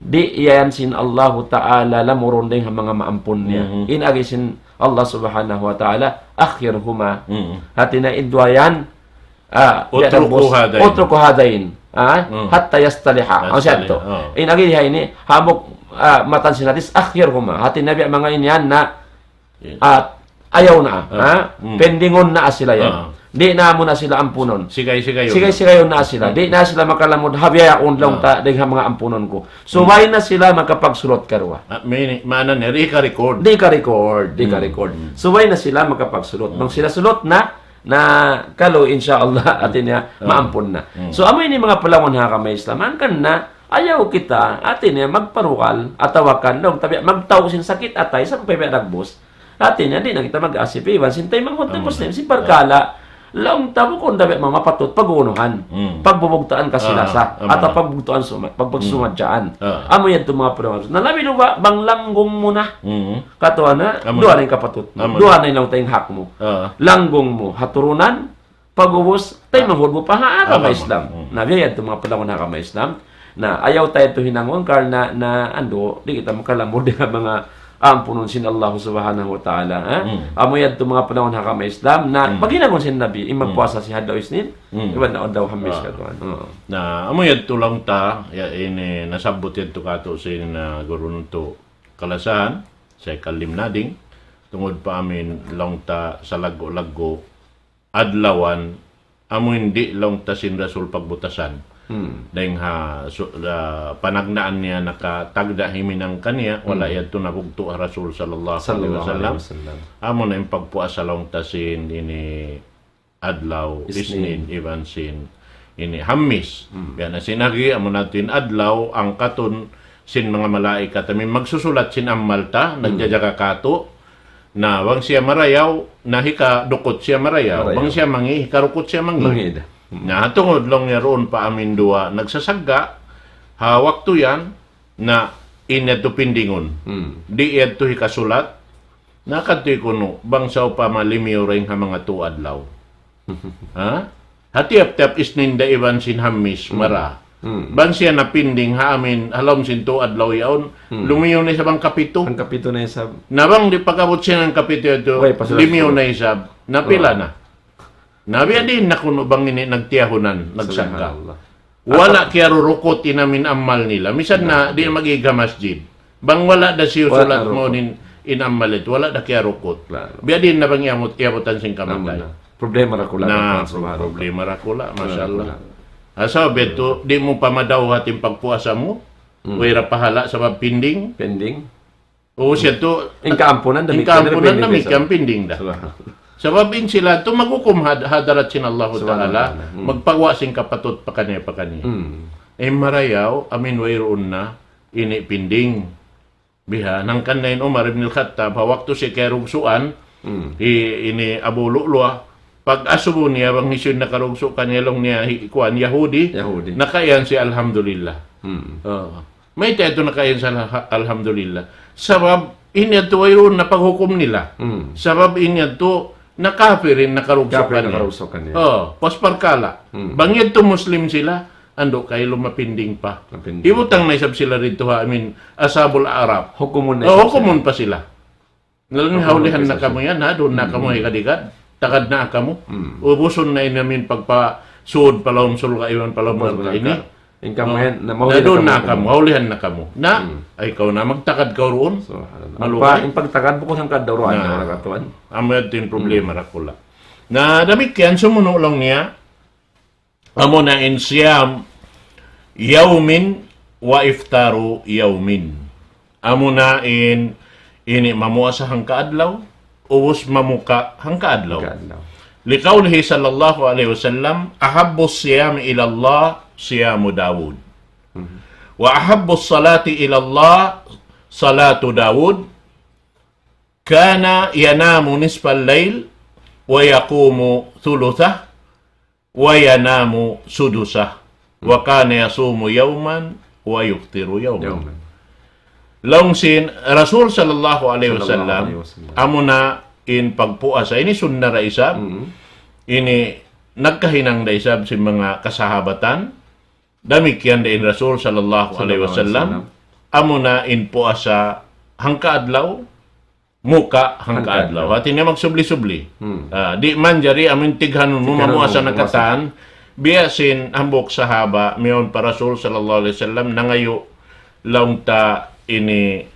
di' yan sin Allahu Ta'ala lamurun dayn ha manga maampun niya. Mhm. In agi sin Allah Subhanahu wa Ta'ala, أخرهما. Mhm. Hati niya in duwa yan, ah, اترك هذين. اترك هذين. Ah, mhm. حتى يصطلحا. Awn siya يصطلحا, tu. Oh. In agi diha ini, hambuuk, ah, matan sin hadis, أخرهما. Hati niya biya' manga in yan na, ah, ayaw na, ah, ha? Hmm. Pendingun na sila yan. Ah. Di' na mu na sila ampunun. Sigay-sigayun. Sigay-sigayun na sila. Hmm. Di' na sila makalamud ha bihaun laung ta dayn ha manga ampunun ku. Subay na sila makapagsulut karuwa. Ah, may, maana niya, di' ka-record. Di' ka-record, di' ka-record. Hmm. Subay na sila makapagsulut. Hmm. Bang sila sulut na, na kalu, insya Allah, hati niya, maampun na. Hmm. So, amu ini manga palangguan ha agama Islam. Hangkan na, ayaw kita, hati niya, magparugal, atawa kan, laung ta biya', magtau sin sakit atay, sampay biya' dagbus. Hati niya, di' na kita mag-asip iban sin taymanghud ta Muslim, sin parkala', Laung ta bukun da biya' mamapatut pag-uunuhan. Hmm. Pagbubugtaan kasi Ah, lasa. Amu Atawa na. pagbugtaan suma-, pag-, Hmm. pagsumadyaan. Ah. Amu yan tu manga panaw. Na labi luba, bang langgung mu na. Hmm. Katuan na, Amu duwa na. na in kapatut mu. Amu Duwa na. na in laung ta in hak mu. Ah. Langgung mu, ha turunan, pag-ubus, tay Ah. manghud mu pa ha agama Agama. Islam. Hmm. Na biya' yan tu manga panaw ha agama Islam. Na, ayaw ta yadtu hinangun karna' na, andu', di' kita makalamud dayn ha manga ampunun sin Allah Subhanahu wa Ta'ala, ha? Hmm. Amu yadtu manga panaw ha agama Islam, na Hmm. paghinangun sin Nabi, in Hmm. magpuasa sin adlaw Isnin, Hmm. iban na adlaw Hamis Ah. katuan. Oo. Na, amu yadtu laung ta, ya, ini, nasabbut yadtu katu' sin, ah, guru natu' kalasahan, Sheikh Alim Nading, tungud pa amin laung ta salaggu'-laggu', adlawan, amu in di' laung ta sin Rasul pagbutasan. Hmm. Dayn ha su-, ah, panagnaan niya nakatagda' himinang kaniya, wala Hmm. yadtu nabugtu' ha Rasul sallallahu alayhi Sallallahu wasallam. alayhi wasallam. Amu na in pagpuasa laung ta sin ini adlaw, Isnin. Isnin, iban sin ini Hamis. Hmm. Biya' na sin agi, amu na yadtu in adlaw, angkatun sin manga malaikat, amu in magsusulat sin amal ta, Hmm. nagjajaga katu', Na bang siya marayaw, na hikadukut siya marayaw. Marayaw. Bang siya mangi', hikarukut siya mangi'. Mangi' da. Hmm. Na tungud laung niya duun pa amin duwa nagsasagga', ha waktu yan, na in yadtu pindingun. Hmm. Di' yadtu hikasulat, na kadtu kunu', bang sawpama limiyu dayn ha manga tū adlaw. Ha? Ha tiyap-tiyap Isnin da iban sin Hamis, Hmm. mara. Hmm. Bang siya napinding ha amin, ha lawm sin tū adlaw yaun, Hmm. lumiyu na isab hangkapitu. Hangkapitu na isab. Na bang di' pag-abut sin hangkapitu yadtu, Way, pasal limiyu na isab. Na pila Oh. na? Na biya' diin na kunu' bang ini nagtiyahunan, nagsagga'. Subhanallah. Wala' kiyarurukut in amin amal nila. Misan na, Na. di' mag-iga masjid. Bang wala' da siyusulat Wala' mu rukut. in, in amal yadtu, wala' da kiyarukut. Klaro. Biya' diin na bang iyamut, iyabutan sin kamatay. Amu na. Problema dakula' Na, na, subhanallah. problema dakula', masha Allah. Dakula'. Asa betu, di' mu pa madawhat in pagpuasa mu, Hmm. way ra pahala' sabab pending. Pending. O, siya tu, In kaampunan, in damikkiyan, kaampunan, pending damikkiyan, sa- pending da. Subhanallah. Sabab in sila tu maghukum had-, hadarat sin Allahu Subhanahu Ta'ala, wa Ta'ala. Hmm. magpaguwa' sin kapatut pa kaniya, pa kaniya. Hmm. In marayaw, amin wayruun na, ini pending. Biha', hangkan na in Umar ibn al-Khattab, ha waktu siya kiyarugsuan, Hmm. hi-, ini Abu Lu'lu'a, pag-asubu niya, bang hisiyu in nakarugsu' kaniya, laung niya, hi-, kuwan, Yahudi, Yahudi. nakaiyan siya, alhamdulillah. Hmm. Oo. Mayta' yadtu nakaiyan siya, alha-, alhamdulillah. Sabab, in yadtu wayruun na paghukum nila. Hmm. Sabab, in yadtu, na kafir in nakarugsu' Kafir kaniya. nakarugsu' kaniya. Oo, pas parkala'. Hmm. Bang yadtu Muslim sila, andu' kailu mapinding pa. Mapinding. Ibutang na isab sila didtu ha amin ashabul a'raf. Hukumun na Oh, isab hukumun sila. pa sila. Laung niya, Hukumun haulihan na pa sila. kamu yan, ha? Duun na Hmm. kamu, hikadikad. Tagad na kamu. Hmm. Ubusun na in amin pagpasud pa lawm surga' iban pa lawm Pagpasud narka' ini. narka'. In kamu Oh. yan, na Na maulihan duun na na kamu. kamu, haulihan na kamu. Na, Hmm. ay kaw na, magtagad kaw duun. Subhanallah. Maluhay. Pa, in pagtagad bukun hangka duun Na. na, wala' katuan. Amu yadtu in problema Hmm. dakula'. Na damikkiyan, sumunu' laung niya, Amuna in siyam yawmin wa iftaru yawmin. Amuna in ini mamuasa hangka adlaw, ubus mamuka hangka adlaw. Hangka adlaw. لقوله صلى الله عليه وسلم: أحب الصيام إلى الله صيام داود. Mhm. وأحب الصلاة إلى الله صلاة داود. كان ينام نصف الليل ويقوم ثلثه وينام سدسه وكان يصوم يوما ويفطر يوما. Yawman. Laung sin Rasul sallallahu alayhi Sallallahu wasallam, alayhi wasallam. amuna in pagpuasa. Ini sunna da isab. Mm. Ini nagkahinang da isab sin manga kasahabatan. Damikkiyan da in Rasul sallallahu alayhi Sallallahu alayhi wasallam. wasallam. Amuna in puasa hangka adlaw, muka hangka Hangka adlaw. adlaw. Hati niya magsubli-subli. Hmm. Ah, di' manjari amun tighanun mu Tighanun mamuasa mu na mamuasa. katan, biya' sin hambuuk sahaba, miyawn pa Rasul sallallahu alayhi wasallam, nangayu' laung ta ini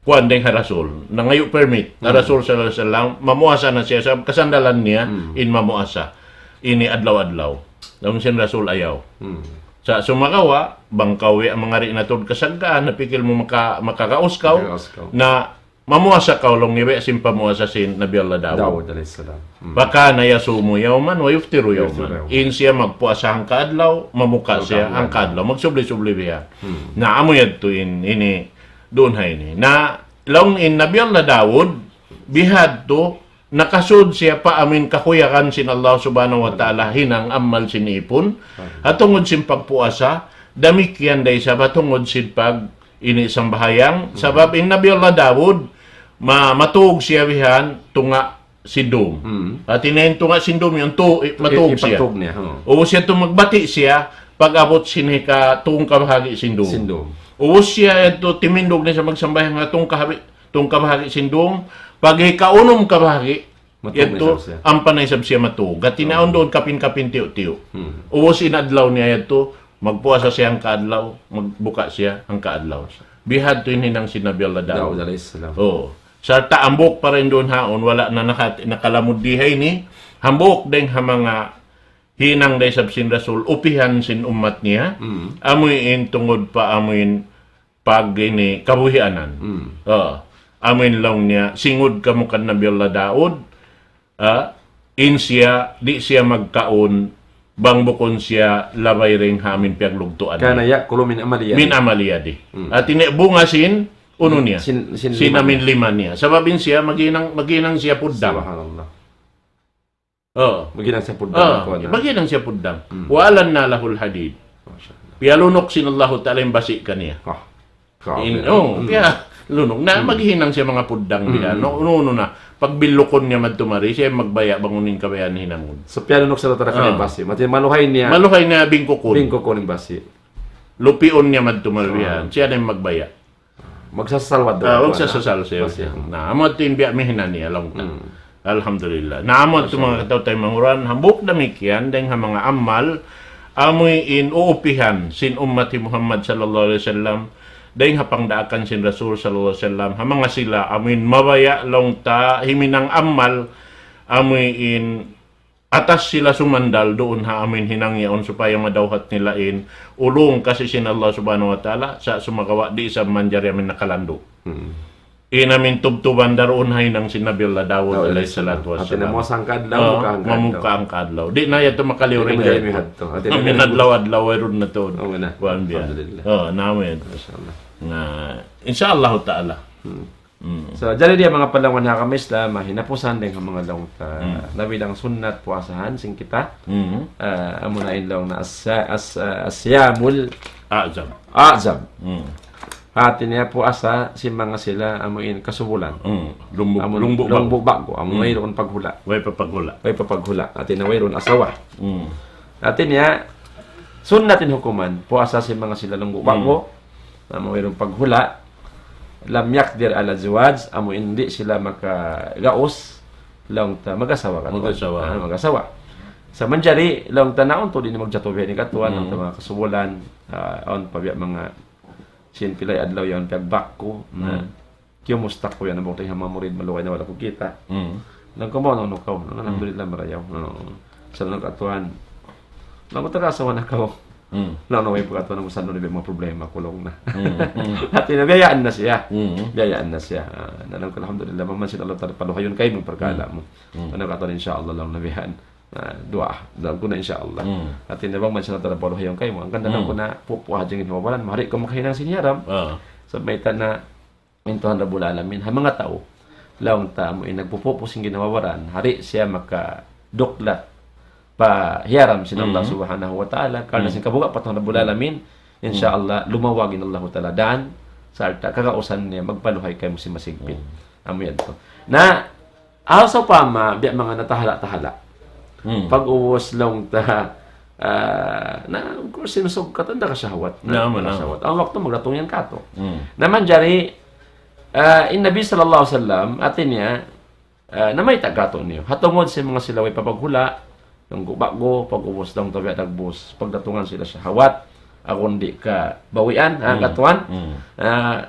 kuwan dayn ha Rasul. Nangayu' permit. Ha Hmm. Rasul sallallahu alayhi wasallam, mamuasa na siya sa kasandalan niya, Hmm. in mamuasa. Ini adlaw-adlaw. Laung sin Rasul ayaw. Hmm. Sa' sumagawa', bang kaw ya mangari na tuud kasaggaan, napikil mu maka-, makakaus kaw, Makakaus kaw. na mamuasa kaw laung niya biya' sin pamuasa sin Nabi Allah Dawud. Dawud alayhi salam. Hmm. فكان يصوم يوما ويفطر يوما. Yawman. In siya magpuasa hangka adlaw, mamuka Mamuka siya hangka hangka adlaw. adlaw. Magsubli-subli biya'. Hmm. Na amu yadtu in, ini, duun ha ini. Na laung in Nabi Allah Dawud, bihadtu, nakasud siya pa amuin kahuyagan sin Allah Subhanahu wa Ta'ala hinang amal sin ipun, ha tungud sin pagpuasa, damikkiyan da isab ha tungud sin pag ini sambahayang, sabab in Nabi Allah Daud, ma-, matug siya bihan, tunga' sindum. Hmm. Hati niya in tunga' sindum yan, tu-, i-, matug I-, siya. Ipatug niya, oh. Ubus siya tu magbati' siya, pag-abut sin hika tung kabahagi' sindum. Sindum. Ubus siya yadtu timindug niya sa magsambahayang ha tung kahabi-, tung kabahagi' sindum, pag hika unum kabahagi', Matug na yadtu, isab siya. Ampa na isab siya matug. Hati niya awn duun kapin-kapin tiyu'-tiyu'. Hmm. Ubus in adlaw niya yadtu, magpuasa siya hangka adlaw, magbuka siya hangka adlaw. Bihadtu in hinang sin Nabi Allah Daud. Daud alayhis salam. Oh. Sarta' hambuuk pa dayn duun haun, wala' na nakat-, nakalamud di ha ini, hambuuk dayn ha manga hinang da isab sin Rasul, upihan sin ummat niya, Mm. amuin tungud pa amuin pag ini kabuhianan. Mm. Oh. Amuin laung niya, singud kamu kan Nabi Allah Daud, ah, in siya, di' siya magkaun, bang bukun siya labay dayn ha amuin piyaglugtuan كان niya. يأكل من عمل يده. Min amali yadi. Mm. Hati niya bunga sin, unu niya. Sin, sin Sin lima amuin niya. Lima niya. Sabab in siya, maghinang, maghinang siya puddang. Subhanallah. Oh. Maghinang siya puddang, Oh, kuwan na. Maghinang siya puddang. Mm. وألنا له الحديد. Masha Allah. Piyalunuk sin Allahu Ta'ala in basi' kaniya. Ah, grabe In, na. Oh, Mm. piyalunuk. Na, Mm. maghinang siya manga puddang Mm. diha. No, no, no na. Pagbilukun niya madtu mari, siya magbaya' bang unu in kabayaan hinangun. So, piyalunuk sin Allahu Ta'ala kaniya Ah. basi'. Mati maluhay niya. Maluhay niya bingkukun. Bingkukun in basi'. Lupiun niya madtu mari Ah. bihan. Siya na in magbaya'. Magsasasal wad Ah, duwa, magsasasal na? Siya. Basi'. Na, amu yadtu in biya' mihinang niya, laung ta. Mm. Alhamdulillah. Na, amu yadtu Masha Allah. Manga kataw-taymanghuran, hambuuk damikkiyan, dayn ha manga amal, amuin uupihan, sin ummat hi Muhammad sallallahu alayhi wasallam, dayn ha pangdaakan sin Rasul sallallahu alayhi wasallam, ha manga sila, amuin mabaya', laung ta, himinang amal, amuin atas sila sumandal duun ha amuin hinang yaun supaya madawhat nila in ulung kasi sin Allah Subhanahu wa Ta'ala, sa' sumagawa' di' isab manjari amuin nakalandu'. Hmm. In amuin tubtuban da duun ha hinang sin Nabi Allah Daud Daud alayhi salatu alayhi salam. Hati niya wassalam. Mamuka hangka adlaw, Ah, mamuka hangka adlaw. Mamuka hangka adlaw. Di' na yadtu makaliyu Di' na rin manjari yadtu. Mihadtu. Hati niya Amuin adlaw-adlaw, wayruun na tuud. Oo na. Kuwan biya'. Alhamdulillah. Oh, na amuin. Masha Allah. Na, insha Allah Ta'ala. Hmm. Mm. So, jari di ha manga palawan ha kami Islam, mahinapusan dayn ha manga laung ta. Mm. Nabilang sunnat puasahan sin kita. Mm. Ah, amuna in laung na as-, as-, ah, as-siyamul A'zam. A'zam. Mm. Hati niya puasa sin manga sila amuin kasubulan. Mm. Lumbuk, Amun lumbuk ba'gu. Lumbuk ba'gu. Amun Mm. wayruun paghula'. Way pa paghula'. Way pa paghula'. Hati niya wayruun asawa. Mm. Hati niya sunnat in hukuman. Puasa sin manga sila lumbuk Mm. ba'gu. Amu wayruun paghula', lam yaqdir ala zawaj, amu in di' sila makagaus, laung ta mag-asawa katuan. Mag-asawa. Ah, mag-asawa. Sa' manjari, laung ta na awn tuud ini magjatu biya' ini katuan, Hmm. laung ta manga kasubulan, ah, awn pa biya' manga sin pilay adlaw yaun piyagbakku, na Hmm. kiyumusta ku yan, amu in manga murid maluhay na wala' ku kita'. Hmm. Laung ku, "Maunu kaw?" Laung, "Alhamdulillah, marayaw." Laung, "Sa' laung katuan, laung ku, taga asawa na kaw?" Hmm. Laung, "Na, way pa katuan, amu sa' laung, di' manga problema ku," laung na. Hmm, hmm. Hati niya, biyayaan na siya. Hmm. Biyayaan na siya. Ah, na laung ku, "Alhamdulillah, bang man sin Allah Ta'ala paluhayun kaymu parkala' Hmm. mu." Hmm. Laung katuan, "Insha Allah," laung na bihan. Ah, duwaa. Laung ku na, "Insha Allah." Hmm. Hati niya, "Bang man sin Allah Ta'ala paluhayun kaymu, hangkan na laung Hmm. ku na pupuha jingin hawalan, mahari kaw makahinang sin hiyaram." Ah. Sa' mayta' na in Tuhan Rabbul Alamin, ha manga tau, laung ta amu in nagpupupu sin ginhawa-baran, di' siya makaduklat pa hiyaram sin Allah Mm. Subhanahu wa Ta'ala, karna' Mm. sin kabuga' pa Tuhan Rabbul Mm. Alamin, insha Mm. Allah, lumawag in Allahu Ta'ala dan, sarta' kagausan niya, magpaluhay kaymu sin masigpit. Mm. Amu yadtu. Na, aw sawpama, biya' manga natahala'-tahala'. Mm. Pag-ubus laung ta, ah, na, of course, sinusug katan da ka shahwat. Na, Naam, da ka naam. shahwat. Awn waktu magdatung yan katu'. Mm. Na manjari, ah, in Nabi sallallahu alayhi wasallam, hati niya, ah, namayta' katu' niyu. Ha tungud sin manga sila way pa paghula', nunggu ba'gu, pag-ubus laung ta biya' dagbus. Pagdatungan sila shahwat, awn di' kabawian, ha, Mm. katuan. Mm. Ah,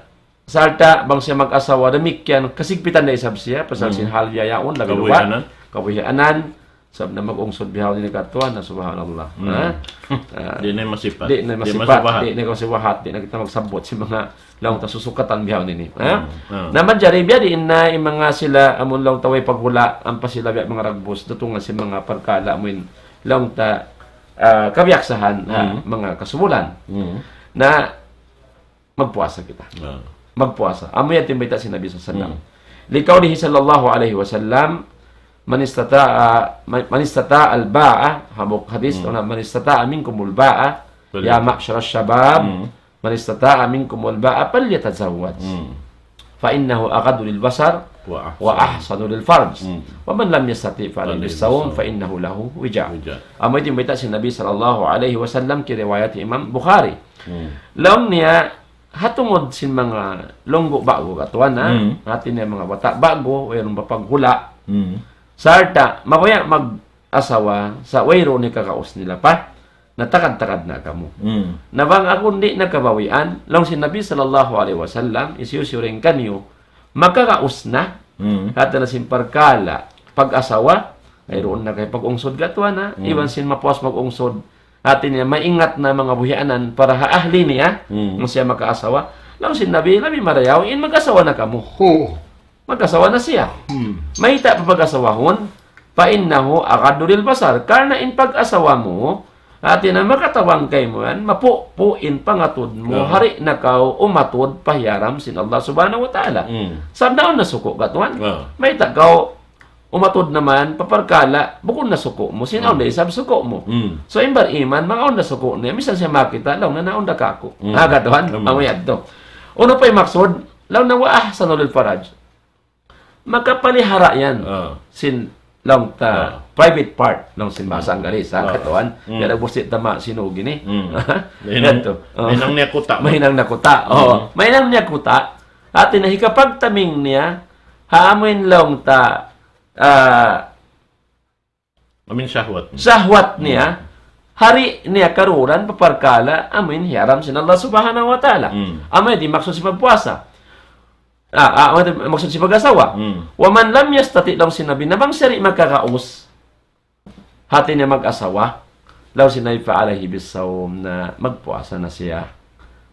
Sarta' bang siya mag-asawa, damikkiyan kasigpitan da isab siya, pasal Hmm. sin hal biya' yaun, labi luba. Kabuhianan. Kabuhianan. Sabab na mag-ungsud bihaun ini katuan na, subhanallah. Hmm. Ha? Ah, Di' na masipat. Di' na Di' masipat, masubahat. Di' na masubahat, di' na kita magsabbut sin manga laung ta susukatan bihaun ini. Ha? Hmm. Ah. Na manjari biya' diin na in manga sila amun laung ta way paghula', ampa sila biya' manga ragbus, datungan sin manga parkala' amun laung ta, ah, kabiyaksahan, ha, Hmm. manga kasubulan. Hmm. Na magpuasa kita. Ah. Magpuasa. Amu yan in bayta' sin Nabi sallallahu alayhi wasallam. Hmm. لقوله صلى الله عليه وسلم، من استطاع من استطاع الباءة, hambuuk hadith, من استطاع منكم الباءة, يا معشر الشباب, من استطاع منكم الباءة فليتزوج فإنه أغض للبصر وأحصن للفرج ومن لم يستطع فعليه بالصوم فإنه له وجاء. Amu ini bayta' sin Nabi sallallahu alayhi wasallam, kiriwayat Imam Bukhari. Laung niya, ha tungud sin manga lunggu' ba'gu katuan, ha? Hati niya manga bata' ba'gu, wayruun pa paghula'. Sarta', mabaya' mag-asawa, sa' wayruun hikagaus nila pa, na tagad-tagad na kamu. Na bang aku di' na kabawian, laung sin Nabi sallallahu alayhi wasallam, hisiyu-siyu dayn kaniyu, makagaus na, hati na sin parkala', pag-asawa, wayruun na kay pag-ungsud katuan, ha? Iban sin mapuas mag-ungsud, hati niya, maingat na manga buhianan para ha ahli niya, nung siya makaasawa. Laung sin Nabi, labi marayaw, in mag-asawa na kamu. Mag-asawa na siya. Mayta' pa pag-asawahun, فإنه أغض للبصر. Karna' in pag-asawa mu, hati niya makatabang kaymu yan, mapupu' in pangatud mu, hari na kaw umatud pa hiyaram sin Allah Subhanahu wa Ta'ala. Sabab naun na suku' katuan. Mayta' kaw umatud naman pa parkala', bukun na suku' mu, sin awn da isab suku' mu. So, in bar-iman, manga awn da suku' niya, misan siya makakita', laung na naun da kaku'. Ha, katuan, amu yadtu. Unu pa in maksud, laung na وأحصن للفرج. Makapalihara yan. Sin, laung ta, private part, laung sin bahasa Anggalis, ha, katuan. Kaya nagbusti tama sinugi ni. Mahinang, mahinang niya kuta'. Mahinang niya kuta'. Oo. Mahinang niya kuta'. Hati niya hikapagtaming niya, ha amuin laung ta, ah, amuin shahwat niya. Shahwat niya, hari niya karuran pa parkala', amuin hiyaram sin Allah Subhanahu wa Ta'ala. Amuin di' maksud sin pagpuasa. Ah, ah, amuin di' maksud sin pag-asawa. ومن لم يستطع, laung sin Nabi, na bang siya di' makagaus, hati niya mag-asawa, laung sin Nabi, فعليه بالصوم, na magpuasa na siya.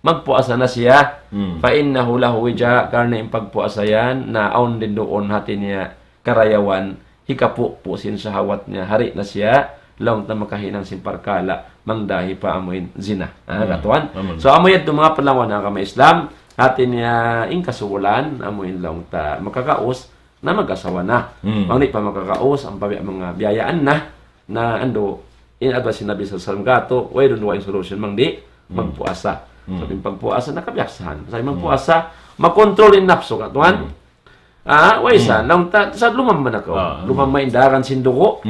Magpuasa na siya. فإنه له وجاء, karna' in pagpuasa yan, na awn duun hati niya karayawan, hikapupu' sin shahawat niya, hari na siya, laung ta makahinang sin parkala', mangdahi pa amuin zina. Ah, katuan. So, amu yadtu manga palangwan ha agama Islam, hati niya in kasubulan, amuin laung ta makagaus, na mag-asawa na. Bang di' pa makagaus, ampa biya' manga biyayaan na, na andu', in advice sin Nabi sallallahu alayhi wasallam katu', wayruun dugaing solution bang di' magpuasa. Sabab in pagpuasa na kabiyaksahan. Sa' in magpuasa, makontrol in napsu katuan. Ah, way sa, laung ta, sa' lumamma na kaw. Lumamma in dagan sin dugu'.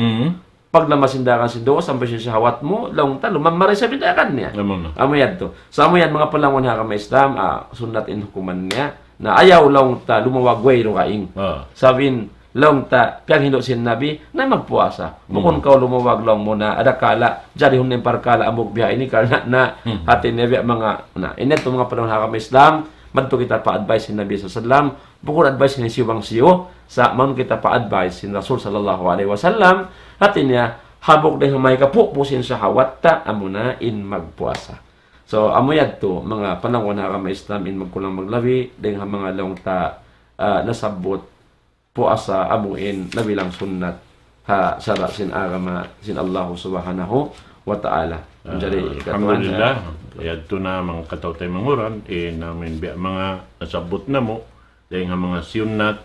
Paglamma sin dagan sin dugu', sampay sin shahawat mu, laung ta, lumamma da isab in dagan niya. Amu yadtu. Sa' amu yan, manga palangwan ha agama Islam, ah, sunnat in hukuman niya. Na ayaw laung ta lumawag way dugaing. Sabab in laung ta, piyaghindu' sin Nabi, na magpuasa. Bukun kaw lumawag laung mu na, adakala', jarihun na in parkala' hambuuk biya' ini karna' na, hati niya biya' manga, na, ini yadtu manga palangwan ha agama Islam, madtu kita pa advice sin Nabi sallallahu alayhi wasallam, bukun advice sin hisiyu bang hisiyu, sa' mawn kita pa advice sin Rasul sallallahu alayhi wasallam, hati niya, hambuuk dayn ha mahikapupu' sin shahawat ta, amuna in magpuasa. So, amu yadtu, manga palangwan ha agama Islam in magkulang maglabi, dayn ha manga laung ta, ah, nasabbut puasa amuin nabilang sunnat ha sara' sin agama sin Allah Subhanahu wa Ta'ala. Ah, manjari katuan, alhamdulillah, yadtu na manga kataw-taymanghuran, in amuin biya' manga nasabbut namu', dayn ha manga sunnat,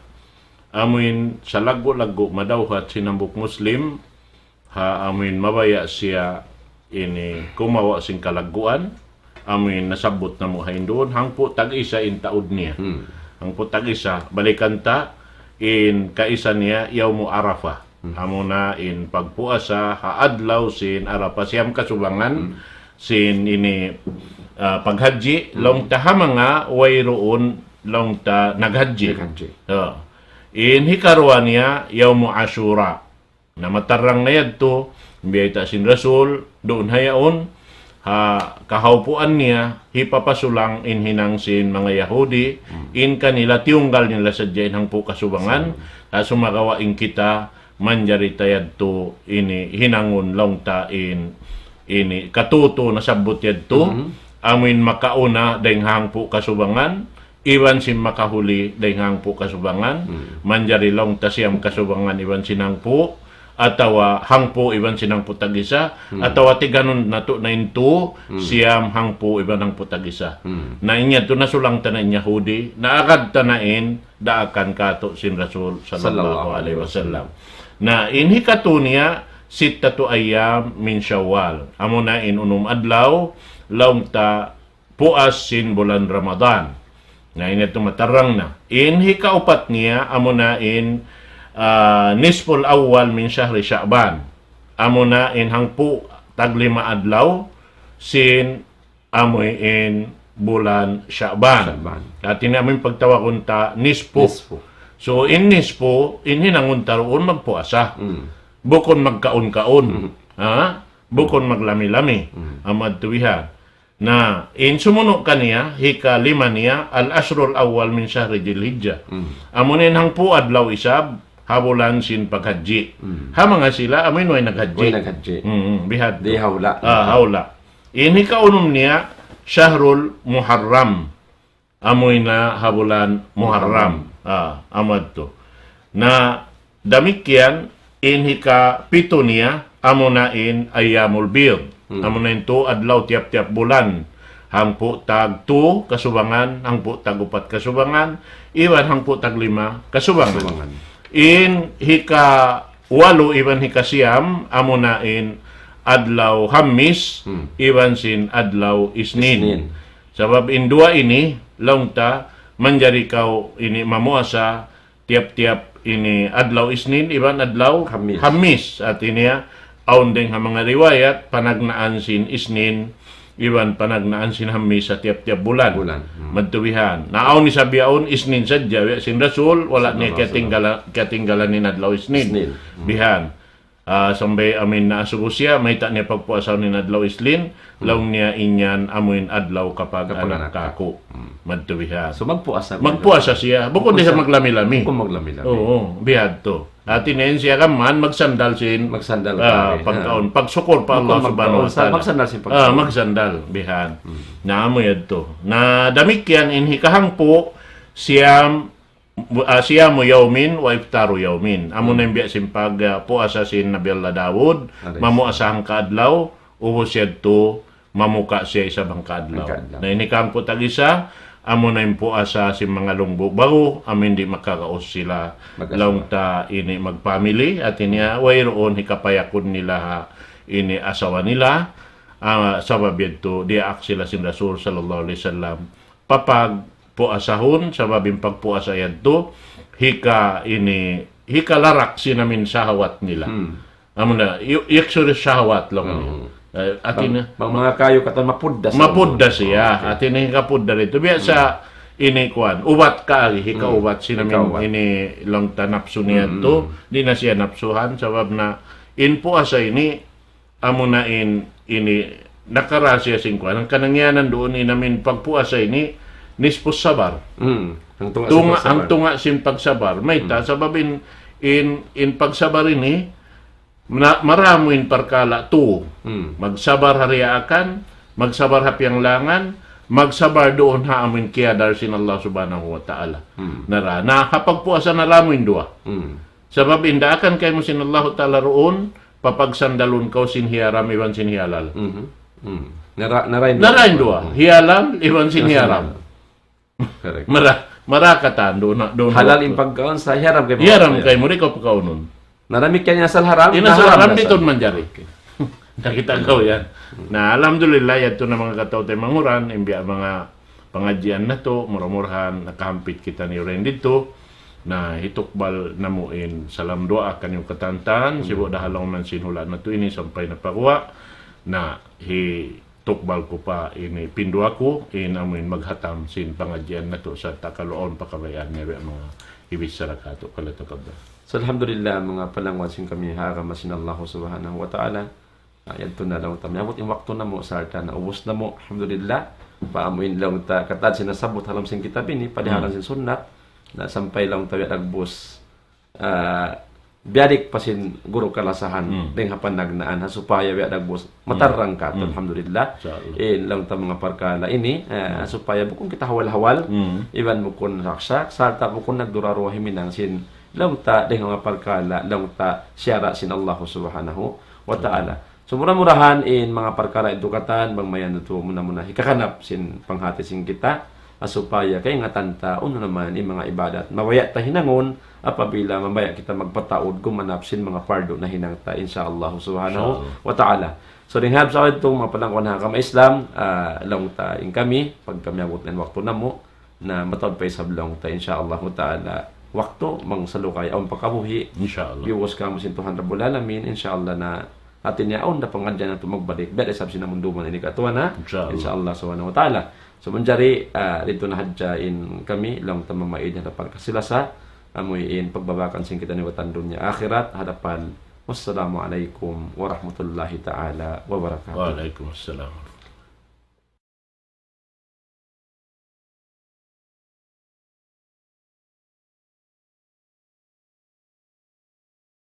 amuin salaggu'-laggu' madawhat sin hambuuk Muslim, ha amuin mabaya' siya ini kumawa' sin kalagguan, amuin nasabbut namu' ha induun, hangpu' tag-isa in taud niya. Hangpu' tag-isa, balikan ta, in kaisa niya, Yawmu Arafah. Amuna in pagpuasa, ha adlaw sin Arafah, siyam kasubangan, sin ini, ah, paghajji, laung ta ha manga wayruun, laung ta naghajji. Naghajji. Ah. In hikaruwa niya, Yawmu Ashura. Na matarrang na yadtu, biyayta' sin Rasul, duun ha yaun, ha kahawpuan niya, hipapasulang in hinang sin manga Yahudi, in kanila tiyunggal nila sadja in hangpu' kasubangan, ha sumagawa' in kita, manjari ta yadtu ini hinangun laung ta in, ini katutu nasabbut yadtu, amuin makauna dayn ha hangpu' kasubangan, iban sin makahuli dayn ha hangpu' kasubangan, manjari laung ta siyam kasubangan iban sin hangpu', atawa hangpu' iban sin hangpu' tag-isa, atawa tiganun natu' na in tu, siyam hangpu' iban hangpu' tag-isa. Na in yadtu nasulang ta na in Yahudi, naagad ta na in daakan katu' sin Rasul sallallahu alayhi wasallam. Na in hikatu niya, sittatu ayyam min Shawwal. Amuna in unum adlaw, laung ta puas sin bulan Ramadan. Na ini yadtu matarrang na. In hikaupat niya, amuna in, ah, nisful awwal min shahri Sha'ban. Amuna in hangpu' taglima adlaw, sin amuin bulan Sha'ban. Sha'ban. Hati niya amuin pagtawagun ta nisfu. Nisfu. So, in nisfu, in hinangun ta duun magpuasa. Mm. Bukun magkaun-kaun. Mm. Ha? Bukun maglami-lami. Mm. Amu yadtu bihan. Na, in sumunu' kaniya, hikalima niya, al-ashrul awwal min shahri Dhil Hijjah. Mm. Amuna in hangpu' adlaw isab, ha bulan sin paghajji. Mm. Ha manga sila, amuin way naghajji. Way naghajji. Mm, bihadtu. Di' ha hula'. Ah, ha hula'. In hikaunum niya, Shahrul Muharram. Amuin ha bulan Muharram. Muharram. Ah, amu yadtu. Na damikkiyan, in hikapitu niya, amuna in Ayyamul Bid. Hmm. Amuna in tu adlaw tiyap-tiyap bulan. Hangpu' tag tu kasubangan, hangpu' tag upat kasubangan, iban hangpu' tag lima kasubangan. Kasubangan. In hika walu iban hikasiyam, amuna in adlaw Hamis, hmm, iban sin adlaw Isnin. Isnin. Sabab in duwa ini, laung ta, manjari kaw ini mamuasa, tiyap-tiyap ini adlaw Isnin, iban adlaw Hamis. Hamis. Hati niya, awn dayng ha manga riwayat, panagnaan sin Isnin, iban panagnaan sin Hamis ha tiyap-tiyap bulan. Bulan. Hmm. Madtu bihan. Na awn isab yaun Isnin sadja, biya' sin Rasul, wala' niya kiyatinnggala-, kiyatinnggala-, kiyatinnggala in adlaw Isnin. Isnin. Hmm. Bihan. Ah, sampay amuin naasubu siya, mayta' niya pagpuasahun in adlaw Isnin, hmm, laung niya in yan amuin adlaw kapag-anak kaku'. Kapag-anak kaku'. Hmm. Madtu bihan. So, magpuasa. Magpuasa siya. Bukun di' siya maglami-lami. Bukun maglami-lami. Oo, bihadtu. Hati niya in siya kaman magsandal sin, magsandal ah, pare, pagkaun. Ha. Pagsukur pa Allah Subhanahu wa Ta'ala. Magsandal sin pagkaun. Ah, magsandal, bihan. Hmm. Na amu yadtu. Na damikkiyan in hikahangpu', siyam, ah, siyamu yawmin wa iftaru yawmin. Amuna in biya' sin pag, ah, puasa sin Nabi Allah Dawud, alayhi salam, mamuasa hangka adlaw, ubus yadtu, mamuka siya isab hangka adlaw. Hangka adlaw. Na in hikahangpu' tag-isa, amuna in puasa sin manga lungbu' ba'gu, amuin di' makagaus sila, mag-asawa, laung ta ini magpamili, hati niya, wayruun hikapayakun nila ha ini asawa nila, ah, sabab yadtu, diyaak sila sin Rasul sallallahu alayhi wasallam. Papagpuasahun, sabab in pagpuasa yadtu, hika ini, hikalarak sin amuin shahawat nila. Hmm. Amuna, yu-, yaksuru shahawat laung niya. Hmm. Eh, hati niya, bang manga kayu katan mapudda sa mapudda siya. Okay. Hati niya hikapuddar yadtu. Biya' sa ini kuwan, ubat kaagi, hikaubat sin amuin, hikaubat, ini laung ta napsu niya yadtu, hmm, di' na siya napsuhan, sabab na in puasa ini, amuna in, ini, nakara siya sin kuwan. Hangkan in ngiyanan duun in amuin pagpuasa ini, nisfus sabar. Hmm. Hangtunga' sin pagsabar. Hangtunga' sin pagsabar. Mayta', hmm, sabab in, in, in pagsabar ini, na-, maramu in parkala' tu. Hmm. Magsabar ha diyaakan, magsabar ha piyanglangan, magsabar duun ha amuin kiyadar sin Allah Subhanahu wa Ta'ala. Hmm. Nara, na ha pagpuasa naramu in duwa. Hmm. Sabab in daakan kaymu sin Allahu Ta'ala duun, papagsandalun kaw sin hiyaram iban sin hiyalal. Mhm. Hmm. Nara-, narain duwa. Narain duwa. Hmm. Hiyaram iban sin hiyaram. Narain duwa. Correct. Mara, mara katan duun na, duun na. Halal in pagkaun sa' hiyaram kaymu. Hiyaram kaymu, di' kaw pakaunun. Na damikkiyan in asal haram, in asal haram, di' tuud manjari. Okay. Nakita' kaw yan. Na, alhamdulillah, yadtu na manga kataw-taymanghuran, in biya' manga pangadjian natu', mura-murahan, nakahampit kitaniyu dayn didtu. Na, hitukbal namu' in salam duwaa kaniyu katan-katan, hmm, sibu' da ha lawm sin hula' natu' ini sampay na pa guwa'. Na, hi- tukbal ku pa ini pinduwa ku, in amuin maghatam sin pangadjian natu' sarta' kalu awn pa kabayaan niya biya' manga hibichara katu'. Falyatafadhal. So, alhamdulillah, manga palangwa' sin kami ha agama sin Allah Subhanahu wa Ta'ala. Ah, yadtu na laung ta miyabut in waktu namu', sarta' naubus namu', alhamdulillah. Pa amuin laung ta katan sin nasabbut ha lawm sin kitab ini, padihalan, hmm, sin sunnat, na sampay laung ta biya' dagbus ah, biyalik pa sin guru kalasahan, hmm, dayn ha panagnaan, ha supaya biya' dagbus matarrang katu', hmm, alhamdulillah. Insya Allah. In laung ta manga parkala' ini, ah, hmm, supaya bukun kita hawal-hawal, hmm, iban bukun saksak, sarta' bukun nagduraruwa himinang sin laung ta dayn ha manga parkala', laung ta siyara' sin Allah Subhanahu wa Ta'ala. Hmm. So, mura-murahan in manga parkala' yadtu katan, bang mayan yadtu muna-muna hikakanap sin panghati sin kita, ha supaya kaingatan ta unu na man in manga ibadat mabaya' ta hinangun apabila mabaya' kita magpataud gumanap sin manga pardu nahinang ta, insya Allah subhanahu Insya Allah. wa ta'ala. So, dayn ha sabab yadtu, manga palangga' ha agama Islam, ah, laung ta in kami, pagka miyabut na in waktu namu', na mataud pa isab laung ta, insya Allah ta'ala, waktu, bang salugay awn pa kabuhi', Insya Allah. biuhus kamu sin Tuhan Rabbul Alamin, insya Allah na hati niya awn da pangadjian natu' magbalik, biya' da isab sin amun duman ini katuan na, Insya Allah. insya Allah subhanahu wa ta'ala. So, manjari, ah, didtu na hadja in kami, laung ta mamaid ha hadapan kasi-lasa, amu in pagbabakan sin kitaniyu katan dunya akhirat, ha hadapan. Wassalamu alaykum warahmatullahi ta'ala wabarakatuh. Wa alaykum assalam.